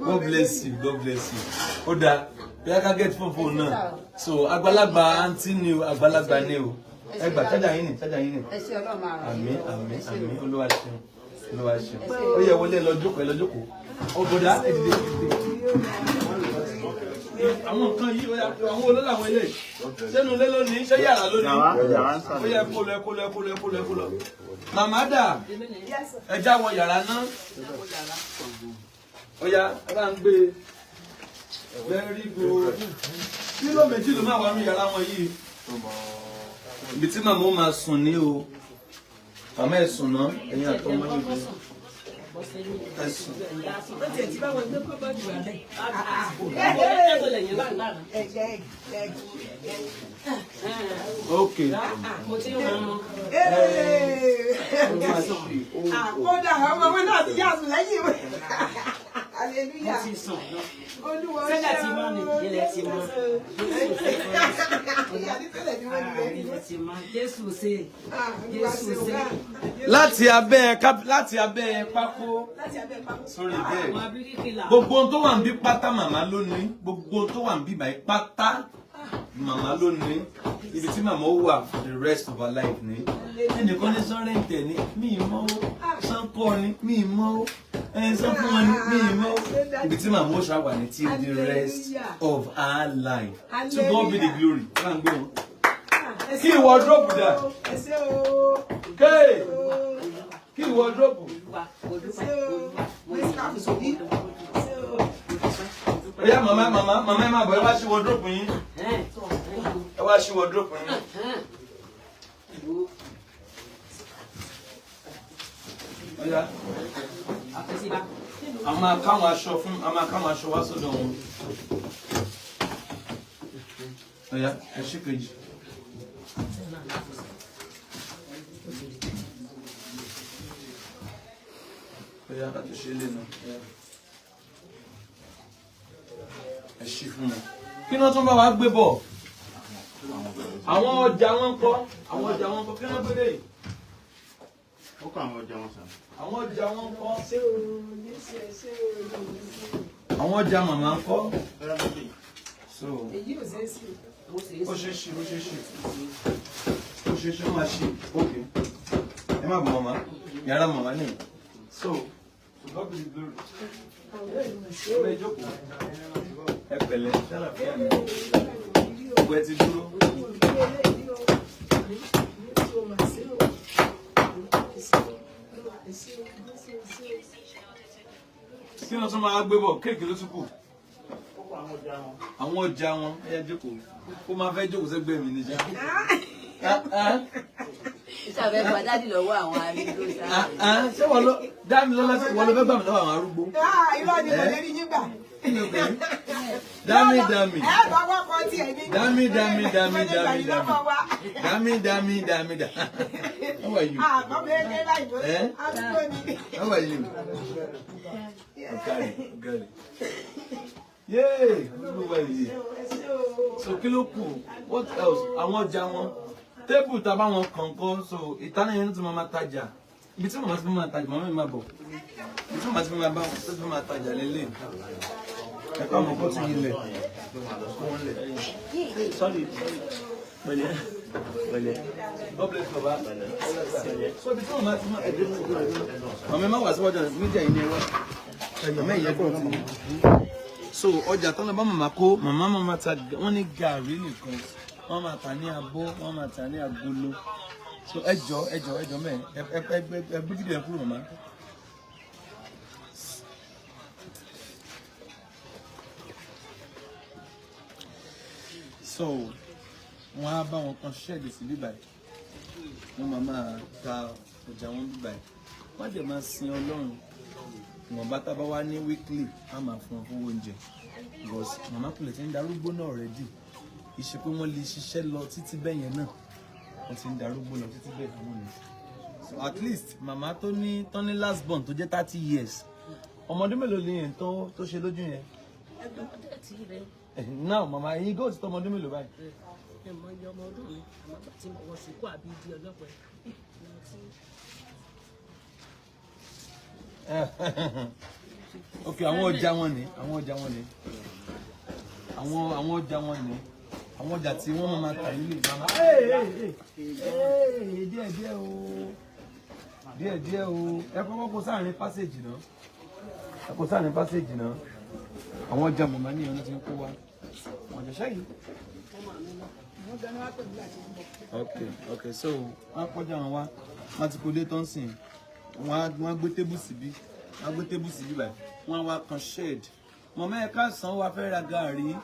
God bless you, God bless you. Ó dáa, bóyá ká get phone náà. So àgbàlagbà àǹtí ni o, àgbàlagbà ni o. Ẹ gbà, chájà yín ni, chájà yín ni. Ẹ ṣe, Ọlọ́run máa ràn yín Àmín. lọ́wọ́. Àmín. Ẹ ṣé o. Àmín. Olúwa ṣeun, Olúwa ṣeun. Ó yẹ wọlé, ẹ lọ jókòó, ẹ lọ jókòó. Ó bọ̀dá, ẹ dìde, ẹ dìde. Àwọn nǹkan yìí, ó yá, àwọn olólè, àwọn eléyìí sẹ́nu ilé lónìí, ṣé yàrá lónìí? Yàrá ń Ó yẹ kó lọ, ẹ kó lọ, ẹ kó lọ, ẹ kó lọ, ẹ kó lọ. Màmá dà? Ẹ já wọ yàrá náà. Ó yá, ẹ bá ń gbé e. Very good. Kílò méjì ló máa wà nínú yàrá wọn yìí, ibi tí màmá ó máa sùn ní o. Màmá, ẹ sùn náà, ẹ̀yin àtọmọ yìí, ẹ sùn. Ó tiẹ̀ ti bá wọn gbé cupboard wà bẹ́ẹ̀. Ẹ lè yẹn láàrín láàrín. Ẹ̀jẹ̀ ẹ̀jẹ̀. Ok. Mo ti ń rán. Kódà ọmọ wọn náà ti yá sùn lẹ́yìn ìwé. Mo Hallelujah. ti sùn lọ. Olúwa. Sẹ́lẹ̀ ti mọ́ ni, ilẹ̀ ti mọ́. Ìyá ní tẹ́lẹ̀ ni wọ́n ní bẹ́ẹ̀. Ilẹ̀ ti mọ́. Jésù ṣe. Jésù ṣe. Láti abẹ́ pákó Láti abẹ́ pákó. sórí bẹ́ẹ̀. Àwọn abíríkìlà. Gbogbo ohun tó wà ń bí pátá, màmá ló ní. Gbogbo ohun tó wà ń bí báyìí pátá, màmá ló ní. Ibi tí màmá ó wà for the rest of her life ní. Ẹnìkan ní sọ́rẹ́ǹtẹ̀ ní, mí ì mọ́ ó. Sánkọ́ ni, mí ì mọ́ ó. Ẹ sọ fún wọn ní, mí ì mọ́ ó. Ibi tí màmá ó ṣàwà ní till the rest of her life. To God be the glory. Bá ń gbé wọn. Kí wardrobe dà? Ẹ ṣé o. Kéè kí wardrobe. Olúwa, mo Ẹ dúpẹ́. ṣé o. Olúwa, mo Mẹ́sìkà sòdí. Ẹ ṣé o. Ó yá, màmá, màmá, màmá, ẹ máa bọ̀, ẹ wá sí wardrobe yín. Ẹ wá sí wardrobe yín. Wo. Ó yá. Àfẹsíbá. A máa káwọn aṣọ wá sọ́dọ̀ wọn. Ó yá, ẹ ṣí kejì. Ó yá, láti ṣe ilé náà. Ó yá. Ẹ ṣí fún wọn. Kí ni wọ́n tún bá wa gbé bọ̀? Àwọn ọjà wọn ń kọ́, àwọn ọjà wọn ń kọ́, kí ni wọ́n gbé dé yìí? Ó kọ àwọn ọjà wọn sàn. Àwọn ọjà wọn ń kọ́. Ẹ ṣé o. Jésù, ẹ ṣé o. Àwọn ọjà màmá ń kọ́. So Èyí ò ṣeé ṣe. Ó ṣe é ó ṣe é ṣe, ó ṣe é ṣe, ó ṣe é ṣe, ó máa ṣe. Ok, ẹ má bọ̀ màmá, yàrá màmá nìyí. So to God be the glory. Ẹ jókòó, ẹ pẹ̀lẹ́, ṣàlàfíà ni gbogbo ẹ ti dúró. Jésù. Kí ló tún máa gbé bọ̀? Kéèkì ló tún kù. Àwọn ọjà wọn, ẹ yá jókòó. Ó máa fẹ́ jókòó sẹ́gbẹ̀ẹ́ mi níṣẹ́. Ìṣàfẹ́ gba dádì lọ́wọ́ àwọn arúgbó sáà. Ṣé wọ́n lọ dá mi lọ́lá sí wọ́n lọ fẹ́ gbà mí lọ́wọ́ àwọn arúgbó? Irọ́ ni kò lè rí yín gbà. Dámì dámì. Ẹ bá wọ́n kọ́ tiẹ̀ ní. Dámì dámì dámì dámì dámì. Dámì dámì dámì dámì. How are you? Àbọ̀ bẹ́ẹ̀ ní láì lórí. Arúgbó ni. How are you? Ọ̀gárì ọ̀gárì. Yéè! Olúwa yìí. So kí ló kù? What else? Àwọn ọjà wọn. Tébù tá a bá wọn kọ̀ọ̀kan, so ìtànà yẹn tí mo máa tajà. Ibi tí màmá ti fi máa tajà, màmá mi máa bọ̀. Ibi tí màmá ti fi máa bá wọn, tó fi máa tajà lélẹ̀. Ẹ̀kọ́ àwọn kó tún ilẹ̀. Sorry, sorry. Pẹ̀lẹ́. Pẹ̀lẹ́. God bless baba. So ibi tí màmá ti máa màmá má wà síwájú ọ̀nà mídíà yìí ni ẹ wá. Màmá ìyẹn kọ̀ ti. So ọjà tán lọ bá màmá kó, màmá máa ta, wọ́n ní gàrí nìkan. Wọ́n máa tà ní abọ́, wọ́n máa tà ní agolo. So ẹ jọ ẹ jọ ẹ jọ mẹ ẹ ẹ ẹ ẹ gbé fídíò yẹn kúrò màmá. So wọ́n á bá wọn kan ṣẹ́ẹ̀dì sí bíbá yìí. Wọ́n máa máa ta ọjà wọn bíbá yìí. Wọ́n á dẹ̀ máa sin Ọlọ́run. Ìwọ̀nba tá a bá wá ní weekly, á máa fún wọn fún oúnjẹ. Because màmá kulẹ̀ ti ń darúgbó náà already. Ìṣe pé wọ́n lè ṣiṣẹ́ lọ títí bẹ́ẹ̀ yẹn náà. Wọ́n ti ń darúgbó lọ títí bẹ́ẹ̀ àwọn ni. So at least màmá tó ní tó ní last born tó jẹ́ 30 years. Ọmọdé mélòó ni yẹn tó tó ṣe lójú yẹn? Now màmá yín góòtù tó ọmọdé mélòó báyìí? Ẹ mọ iye ọmọ ọdún mi, àmọ́ gbà tí mo wọ sùkú àbí ibi ọlọ́pẹ. Ok, àwọn ọjà wọn ni, àwọn ọjà wọn ni, àwọn ọjà wọn ni, àwọn ọjà tí wọ́n máa tà nílé màmá. Ee, díẹ̀ díẹ̀ o, díẹ̀ díẹ̀ o, ẹ kọ́kọ́ kó sáàrin passage náà, ẹ kó sáàrin passage náà. Àwọn ọjà màmá ní ìyọnu ti ń kó wa, àwọn ọjà ṣáyìí. Ok, so wọ́n kọjá wọn wá, wọ́n ti kó dé tán sìn, wọ́n á gbé tébù síbí, wọ́n á gbé tébù síbí báyìí, wọ́n á wá kan shed. Mọ̀mọ́ ẹ káàsán, wa fẹ́ ra gàárì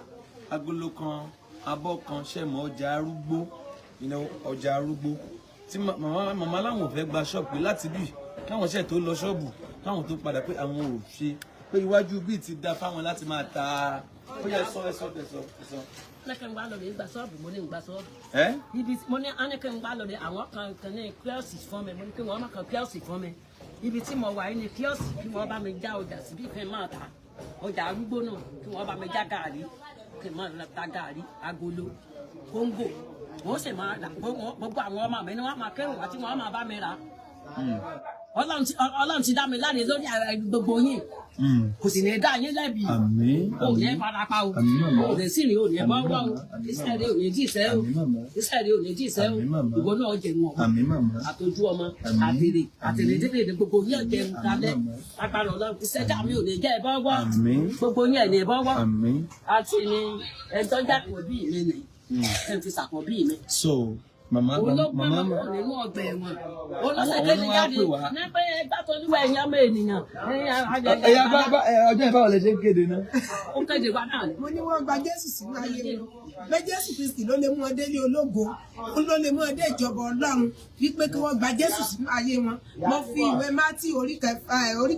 agolo kan, abọ́ kan, ṣẹ̀mọ́ ọjà arúgbó, ọjà arúgbó tí màmá láwọn ò fẹ́ gba ṣọ́ọ̀bù pé láti bì káwọn ṣẹ̀ tó lọ ṣọ́ọ̀bù káwọn tó padà pé àwọn ò ṣe pé iwájú bíi ti da fáwọn láti máa ta. Ó yẹ sọ ẹ sọ ẹ sọ ẹ sọ. Lẹ́kẹ̀ ń gbá lọ rè gba ṣọ́ọ̀bù, mo ní ń gba ṣọ́ọ̀bù. Ẹ? Ibi mo ní ánìkẹ́ ń gbá lọ rè àwọn kan kan ní kíọ́sì fún mi, mo ní kí wọ́n má kan kíọ́sì fún mi. Ibi tí mo wà yìí ni kíọ́sì kí wọ́n bá mi já ọjà síbí kí n máa ta ọjà arúgbó náà, kí wọ́n bá mi já gàárì, kí n máa ta gàárì agolo kóńgò. Wọ́n sì máa rà gbogbo àwọn ọmọ mi ni wọ́n máa kẹ́rù wá tí wọ́n máa bá mi rà. Ọlọ́run ti dá mi láre lórí gbogbo yín, kò sì ní dá yín lẹ́bi. Àmín. Ò ní farapa o, ò ní sì rìn, ò ní bọ́wọ́ o, iṣẹ́ rẹ ò ní dì sẹ́ o, iṣẹ́ rẹ ò ní dì sẹ́ o, ìwọ náà jẹun ọmọ àtọjú ọmọ àtèrè àtèrè délé ní gbogbo yín jẹun kalẹ̀ agbára Ọlọ́run, iṣẹ́ dá mi ò ní jẹ́ bọ́wọ́, gbogbo yín ẹ̀ ní bọ́wọ́. Àti ní ẹjọ́ jàpọ̀ bí mi nì ẹ̀ fi sàpọ̀ bí mi. So màmá màmá nínú ọgbà ẹ̀wọ̀n olóṣèlú jáde ní pé gbàtọ́ níwọ̀ ẹ̀yìn ọmọ ènìyàn. Ẹ̀yà bá ọjọ́ ìbáwọ̀ lè ṣe ń kéde náà. Ó kéde wa náà. Mo ní wọ́n gba Jésù sínú ayé wọn pé Jésù Kristi ló lè mú ọ délé ológo, ó ló lè mú ọ dé ìjọba Ọlọ́run, wípé kí wọ́n gba Jésù sínú ayé wọn. Mo fi ìwé Mátí orí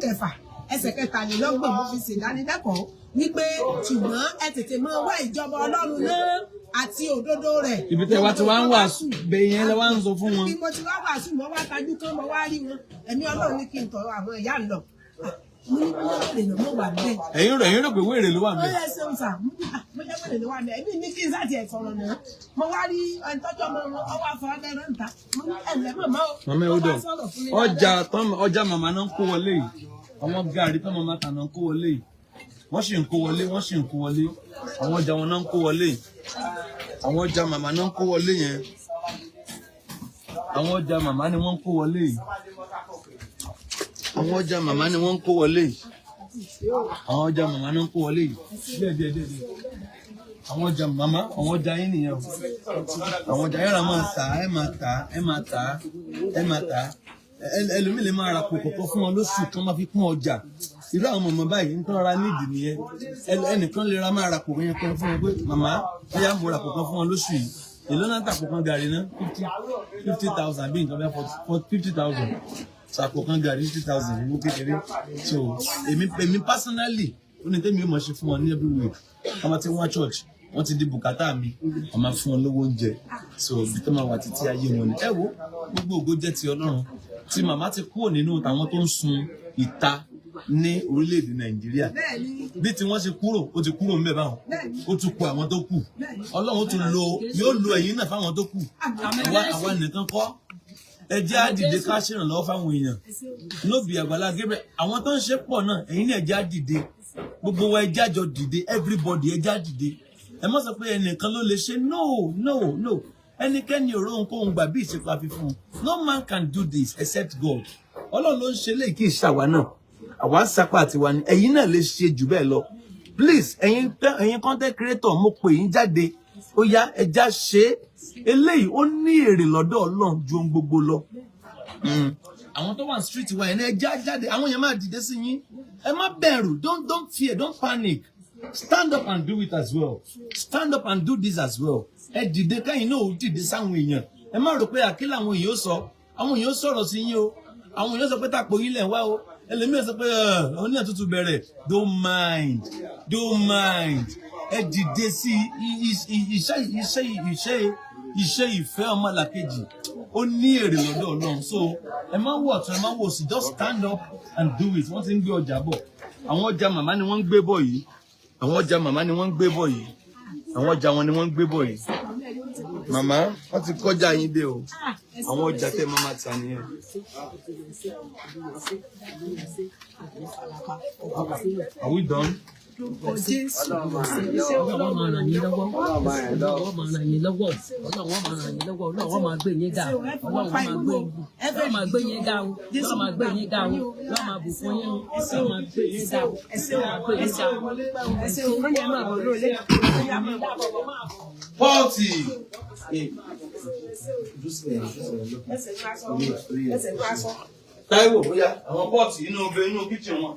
kẹfà ẹsẹ̀ 23 mo fi ṣèdánilẹ́kọ̀ọ́ wípé ṣùgbọ́n ẹ tètè máa wá ìjọba Ọlọ́run náà àti òdodo rẹ̀. Ibi tẹ́ wá ti wá ń wàásù bẹ́ẹ̀ yẹn lẹ wá ń sọ fún wọn. Bí mo ti wá wàásù, mo wá tajú kán, mo wá rí wọn, ẹ̀mí Ọlọ́run ní kí n tọrọ àwọn ìyá ń lọ. Mo ní bí wọ́n lè lọ mọ́ wà bẹ́ẹ̀. Ẹ̀yin rò pé wèrè ló wà Ó bẹ́ẹ̀. yẹ ṣeun sà, mo jẹ́ wèrè ló wà bẹ́ẹ̀. Ẹ̀mí ní kí n sáà tiẹ̀ sọ̀rọ̀ náà. Mo wá rí ẹ̀ńtọ́jọ́ ọmọ wọn, ọwọ́ afọ ọlẹ́rọ̀ ń ta. Mo ní ẹ̀lẹ́ mọ̀mọ́ o. Màmá ẹ ó Ó dọ̀ wá sọ̀rọ̀ fún mi. Ọjà tán, ọjà màmá náà ń kó wọlé yìí, àwọn gàrí tán màmá tà náà ń kó wọlé yìí, wọ́n sì ń kó wọlé, wọ́n sì ń kó wọlé, àwọn ọjà wọn náà ń kó wọlé yìí, àwọn ọjà màmá náà ń kó wọlé yẹn, àwọn ọjà màmá ni wọ́n ń kó wọlé yìí, àwọn ọjà màmá ni wọ́n ń kó wọlé yìí, àwọn ọjà màmá náà ń kó wọlé yìí, díẹ̀ díẹ̀ díẹ̀ díẹ̀, àwọn ọjà màmá, àwọn ọjà yín nìyẹn o, àwọn ọjà yẹn là máa tà, ẹ máa tà, ẹ máa tà, ẹ máa tà. Ẹlòmíì lè máa ra kò kọ̀ọ̀kan fún wọn lóṣù kan, máa fi kún ọjà. Irú àwọn mọ̀mọ́ báyìí ń tán ra nídìí nìyẹn. Ẹnìkan lè ra máa ra kò yẹn kan fún wọn pé, "Màmá, bóyá mo ra kò kan fún wọn lóṣù yìí." Èló náà tàpò kan gàrí náà? 50,000 bí nǹkan bẹ́ẹ̀, 50,000. Ṣàpò kan gàrí, 50,000, owó kékeré. So èmi personally, ó ní tẹ́mi yóò máa ṣe fún wọn ní every week. Wọ́n bá ti wá church, wọ́n ti di bùkátà mi, wọ́n máa fún wọn lówó oúnjẹ. So ibi tó máa wà títí ayé wọn ni. Ẹ wo, gbogbo ògo jẹ́ ti Ọlọ́run tí màmá ti kúrò nínú tàwọn tó ń sun ìta ní orílẹ̀-èdè Nàìjíríà. Bí tí wọ́n ṣe kúrò, ó ti kúrò ńbẹ̀ báwọn, ó tún kù àwọn tó kù. Ọlọ́run tún lo, yóò lo ẹ̀yin náà fáwọn tó kù. Àwa nìkan kọ́. Ẹ jẹ́ á dìde ká ṣèrànlọ́wọ́ fáwọn èèyàn. Lóbi Àgbàlá Gabriel, àwọn tó ń ṣe pọ̀ náà, ẹ̀yin náà, ẹ jẹ́ á dìde. Gbogbo wa, ẹ jẹ́ á jọ dìde. Everybody, ẹ jẹ́ á dìde. Ẹ má sọ pé ẹnìkan ló lè ṣe. No, no, no. Ẹnikẹ́ni ò róhunkóhun gbà bí ìṣèpá fífún un. No man can do this except God. Ọlọ́run ló ń ṣe léyìí, kì í ṣàwa náà. Àwa ń sapá àtiwa ni. Ẹ̀yin náà lè ṣe jù bẹ́ẹ̀ lọ. Please, ẹ̀yin content creator, mo pè yín jáde. Ó yá, ẹ já ṣe é. Eléyìí ó ní èrè lọ́dọ̀ Ọlọ́run ju ohun gbogbo lọ. Àwọn tó wà ní street wa yẹn, ẹ já jáde. Àwọn yẹn máa dìde sí yín. Ẹ má bẹ̀rù. Don't fear, don't panic. Stand up and do it as well. Stand up and do this as well. Ẹ dìde, kẹ́yìn náà ó dìde sáwọn èèyàn. Ẹ má rò pé àkílà àwọn èèyàn ó sọ. Àwọn èèyàn ó sọ̀rọ̀ sí yín o. Àwọn èèyàn sọ pé tàpọ̀ yín lẹ̀ ń wá o. Ẹlòmíràn sọ pé oníyàn tuntun bẹ̀rẹ̀. Don't mind, don't mind. Ẹ dìde sí iṣẹ́ ìfẹ́ ọmọlàkejì. Ó ní èrè lọ́dọ̀ Ọlọ́run. So ẹ má wọ̀ ọ̀tún, ẹ má wò sí. Just stand up and do it. Wọ́n ti ń gbé ọjà bọ̀. Àwọn ọjà màmá ni wọ́n ń gbé bọ̀ yìí. Àwọn ọjà màmá ni wọ́n ń gbé bọ̀ yìí. Àwọn ọjà wọn ni wọ́n ń gbé bọ̀ yìí. Màmá, wọ́n ti kọjá yín dé o. Àwọn ọjà tẹ́ máa ta nìyẹn. Are we done? Ọlọ́run máa ràn yín lọ́wọ́. Ọlọ́run máa ràn yín lọ́wọ́. Ọlọ́run máa ràn yín lọ́wọ́. Ọlọ́run máa gbé yín ga. Ọlọ́run máa gbé yín ga o. Ọlọ́run máa gbé yín ga o. Ọlọ́run máa bùkún yín o. Ọlọ́run máa gbé yín ga o. Ọlọ́run máa gbé yín ga o. Pọ́ọ̀tì. Táíwò, bóyá àwọn pot inú ọbẹ̀ inú kitchen wọn.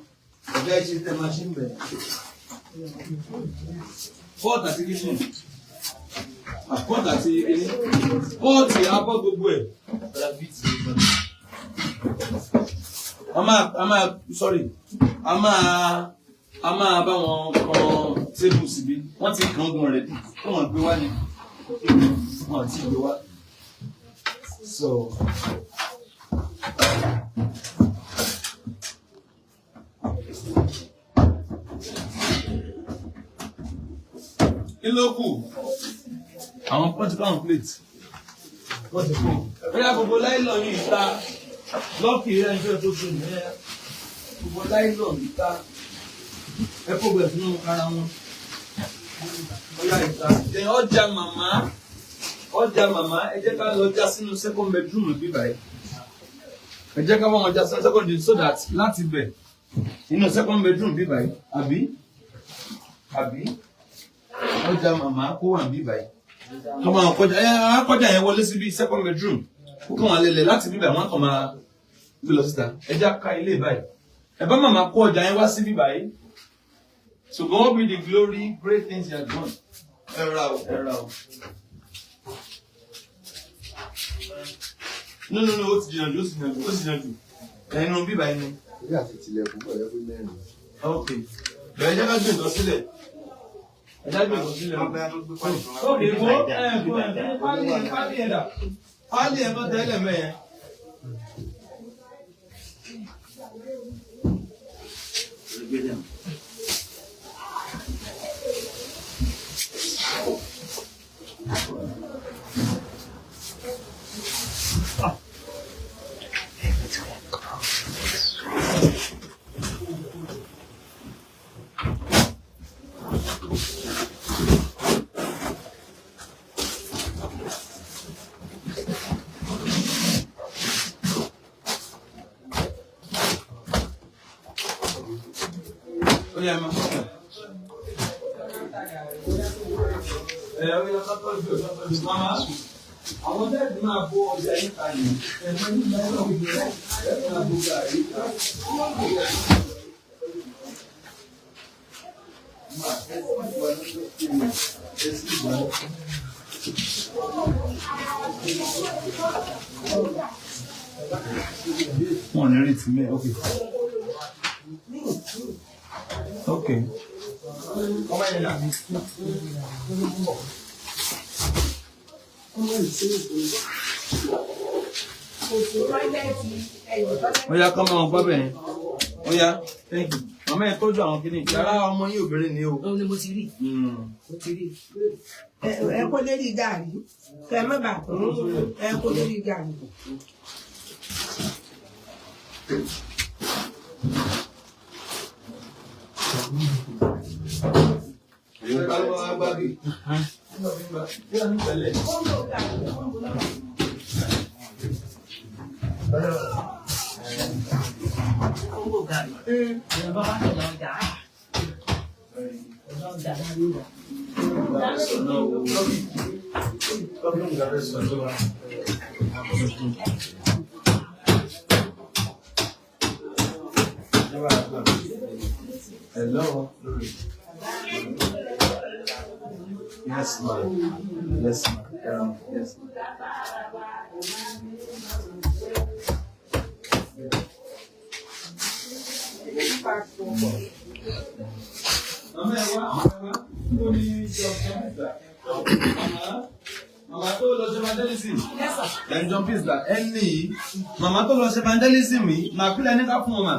Ọ̀gá, ẹ ṣe tẹ́ máa ṣe ń bẹ̀. Pot àti kitchen. Pot àti kíní. Pot, abọ́, gbogbo ẹ̀. A máa, sorry, a máa bá wọn kan table síbí. Wọ́n ti kàn án rẹ̀ kí wọ́n gbé wá ní. Wọ́n ti gbé wá. So. Kí ló kù? Àwọn pọ́n ti kọ́, àwọn plate. Wọ́n ti kú. Bóyá gbogbo nylon yìí ta lọ́ọ̀kì rẹ̀ ń fẹ́ tó tó nìyẹn. Gbogbo nylon yìí ta. Ẹ kó gbẹ̀ sínú ara wọn. Bóyá ìta. Ẹ ọjà màmá. Ọjà màmá, ẹ jẹ́ ká lọ já sínú second bedroom bí báyìí. Ẹ jẹ́ ká bá wọn já sínú second bedroom so that láti bẹ̀ nínú second bedroom bí báyìí. Àbí? Ọjà màmá kó wà bí báyìí. Kọ́ máa kọjá ẹ, á kọjá yẹn wọlé síbi second bedroom. Kó kàn wọ́n lélẹ̀ láti bíbẹ̀, wọ́n kàn máa gbé lọ síta. Ẹ já ká ilé báyìí. Ẹ bá màmá kó ọjà yẹn wá síbí báyìí. So God be the glory, great things he has done. Ẹ ra o, ẹ ra o. No, no, no, ó ti jìnnà jù, ó ti jìnnà jù, ó ti jìnnà jù. Ẹnu bíbá ẹnu. Orí àti tilẹ̀kùn pẹ̀lú ẹgbẹ́ mẹ́rin. Ok. Bẹ̀rẹ̀, jẹ́ ká gbé nǹkan sílẹ̀. Ẹ jẹ́ gbé nǹkan sílẹ̀. Ok, wo ẹ ẹ pálí ẹ, pálí ẹ dà. Pálí ẹ mọ́ tẹ́lẹ̀ mẹ́yẹn. Ó yá, ẹ máa sọ̀rọ̀. Ẹ ó yá, ká tọ́jú ẹ̀, ká tọ́jú. Màmá, Àwọn tẹ́ẹ̀tì máa bó ọjà yín kalẹ̀. Ẹ máa bó gàrí. Wọn ò ní rí tì mẹ́, ok. Ok. Ó yá, kọ́ máa gbọ́ bẹ́ẹ̀. Ó yá, thank you. Màmá, ẹ tọ́jú àwọn kìíní. Yàrá ọmọ yín obìnrin ni o. Òun ni mo ti rí. Mo ti rí. Ẹ kó lérí gàrí kẹ má bàa kún, ẹ kó lérí gàrí. Kóńgò gàrí, kóńgò náà. Kóńgò gàrí. Ìyẹn bá wà lọ ọjà. Ọjà ọjà dáná wà. Hello. Yes, ma'am. Yes, ma'am. Yes, ma'am. Màmá, ẹ wá, màmá ẹ wá. Ó ní jọ. Màmá, màmá tó lọ ṣe evangelism. Ẹni John Peace gbà ẹni yìí. Màmá tó lọ ṣe evangelism yìí, màá kílẹ̀ ní ká fún wọn mà.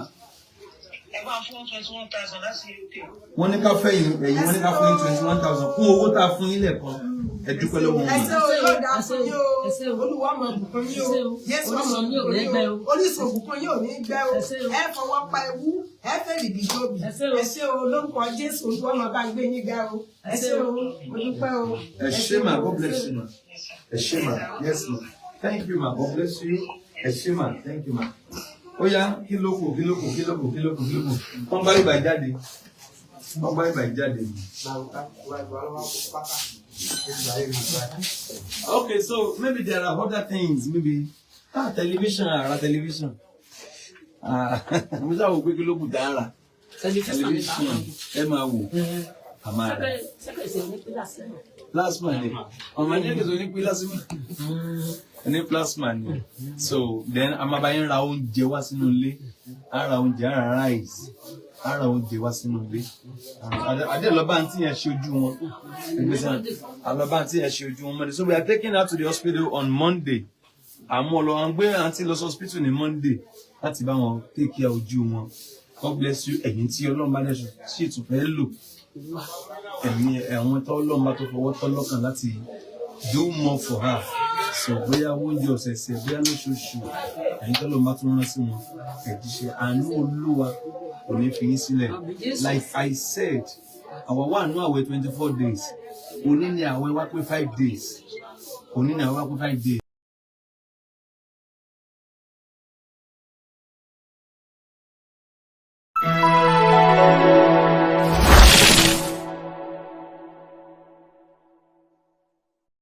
Ẹ bá fún 21,000 láti UK. Wọ́n ní ká fẹ́ yín, ẹ̀yin wọ́n ní ká fún yín 21,000 kún owó tá a fún yín lẹ́ẹ̀kan. Ẹ dúpẹ́ lọ́wọ́ wọn. Ẹ ṣé o, yóò dáa fún yín o, Olúwa máa bùkún yín o, Jésù máa Orísun yóò bùkún ní yín gbẹ o, o. orísun òbùkún yóò ní gbẹ o. Ẹ ṣé o. Ẹ fọwọ́ pa ewu, ẹ fẹ́ rìbí jóbi. Ẹ ṣé o. Ẹ ṣé o, lórúkọ Jésù, Olúwa máa bá gbé yín ga o. Ẹ ṣé o, mo dúpẹ́ o. Ẹ ṣé mà, God bless you ma. Ẹ ṣé mà, yes ma. Thank you ma, God bless you. Ẹ ṣé mà, thank you ma. Ó yá, kí ló kù, kí ló kù, kí ló kù, kí ló kù, kí ló kù? Wọ́n bá ibà jáde. Wọ́n bá ibà jáde. Okay, so maybe there are other things, maybe television, ara television. Ah, mo ṣáà wò pé kí ló kù dára. Tẹlifíṣàn ni. Television, ẹ máa wò. A máa rà. Sẹ́kẹ̀ ní pílàsì náà. Plasma ni. Ọmọ ní èkìtì ní plasma. Ní plasma ni. So then a máa bá yín ra oúnjẹ wá sínú ilé. A ra oúnjẹ, a ra rice. A ra oúnjẹ wá sínú ilé. Adé lọ bá àǹtí yẹn ṣe ojú wọn. Ẹgbẹ́ sẹ́yìn. Àlọ́ bá àǹtí yẹn ṣe ojú wọn Monday. So we are taking her to the hospital on Monday. Àmọ́ lọ, à ń gbé àǹtí lọ sí hospital ní Monday láti bá wọn take care ojú wọn. God bless you. Ẹ̀yin tí Ọlọ́run bá dẹ̀ ṣì tún fẹ́ lò, ẹ̀mí ẹ̀wọ̀n tó Ọlọ́run bá tó fọwọ́ tọ́ lọ́kàn láti do more for her, so bóyá oúnjẹ ọ̀sẹ̀ẹ̀sẹ̀, bóyá lóṣooṣù, ẹ̀yin tó Ọlọ́run bá tún rán sí wọn, ẹ̀jíṣẹ́ àánú Olúwa kò ní fi yín sílẹ̀. Like I said, àwa wà nínú àwẹ̀ 24 days. Òní ni àwẹ̀ wá pé 5 days. Òní ni àwẹ̀ wá pé 5 days.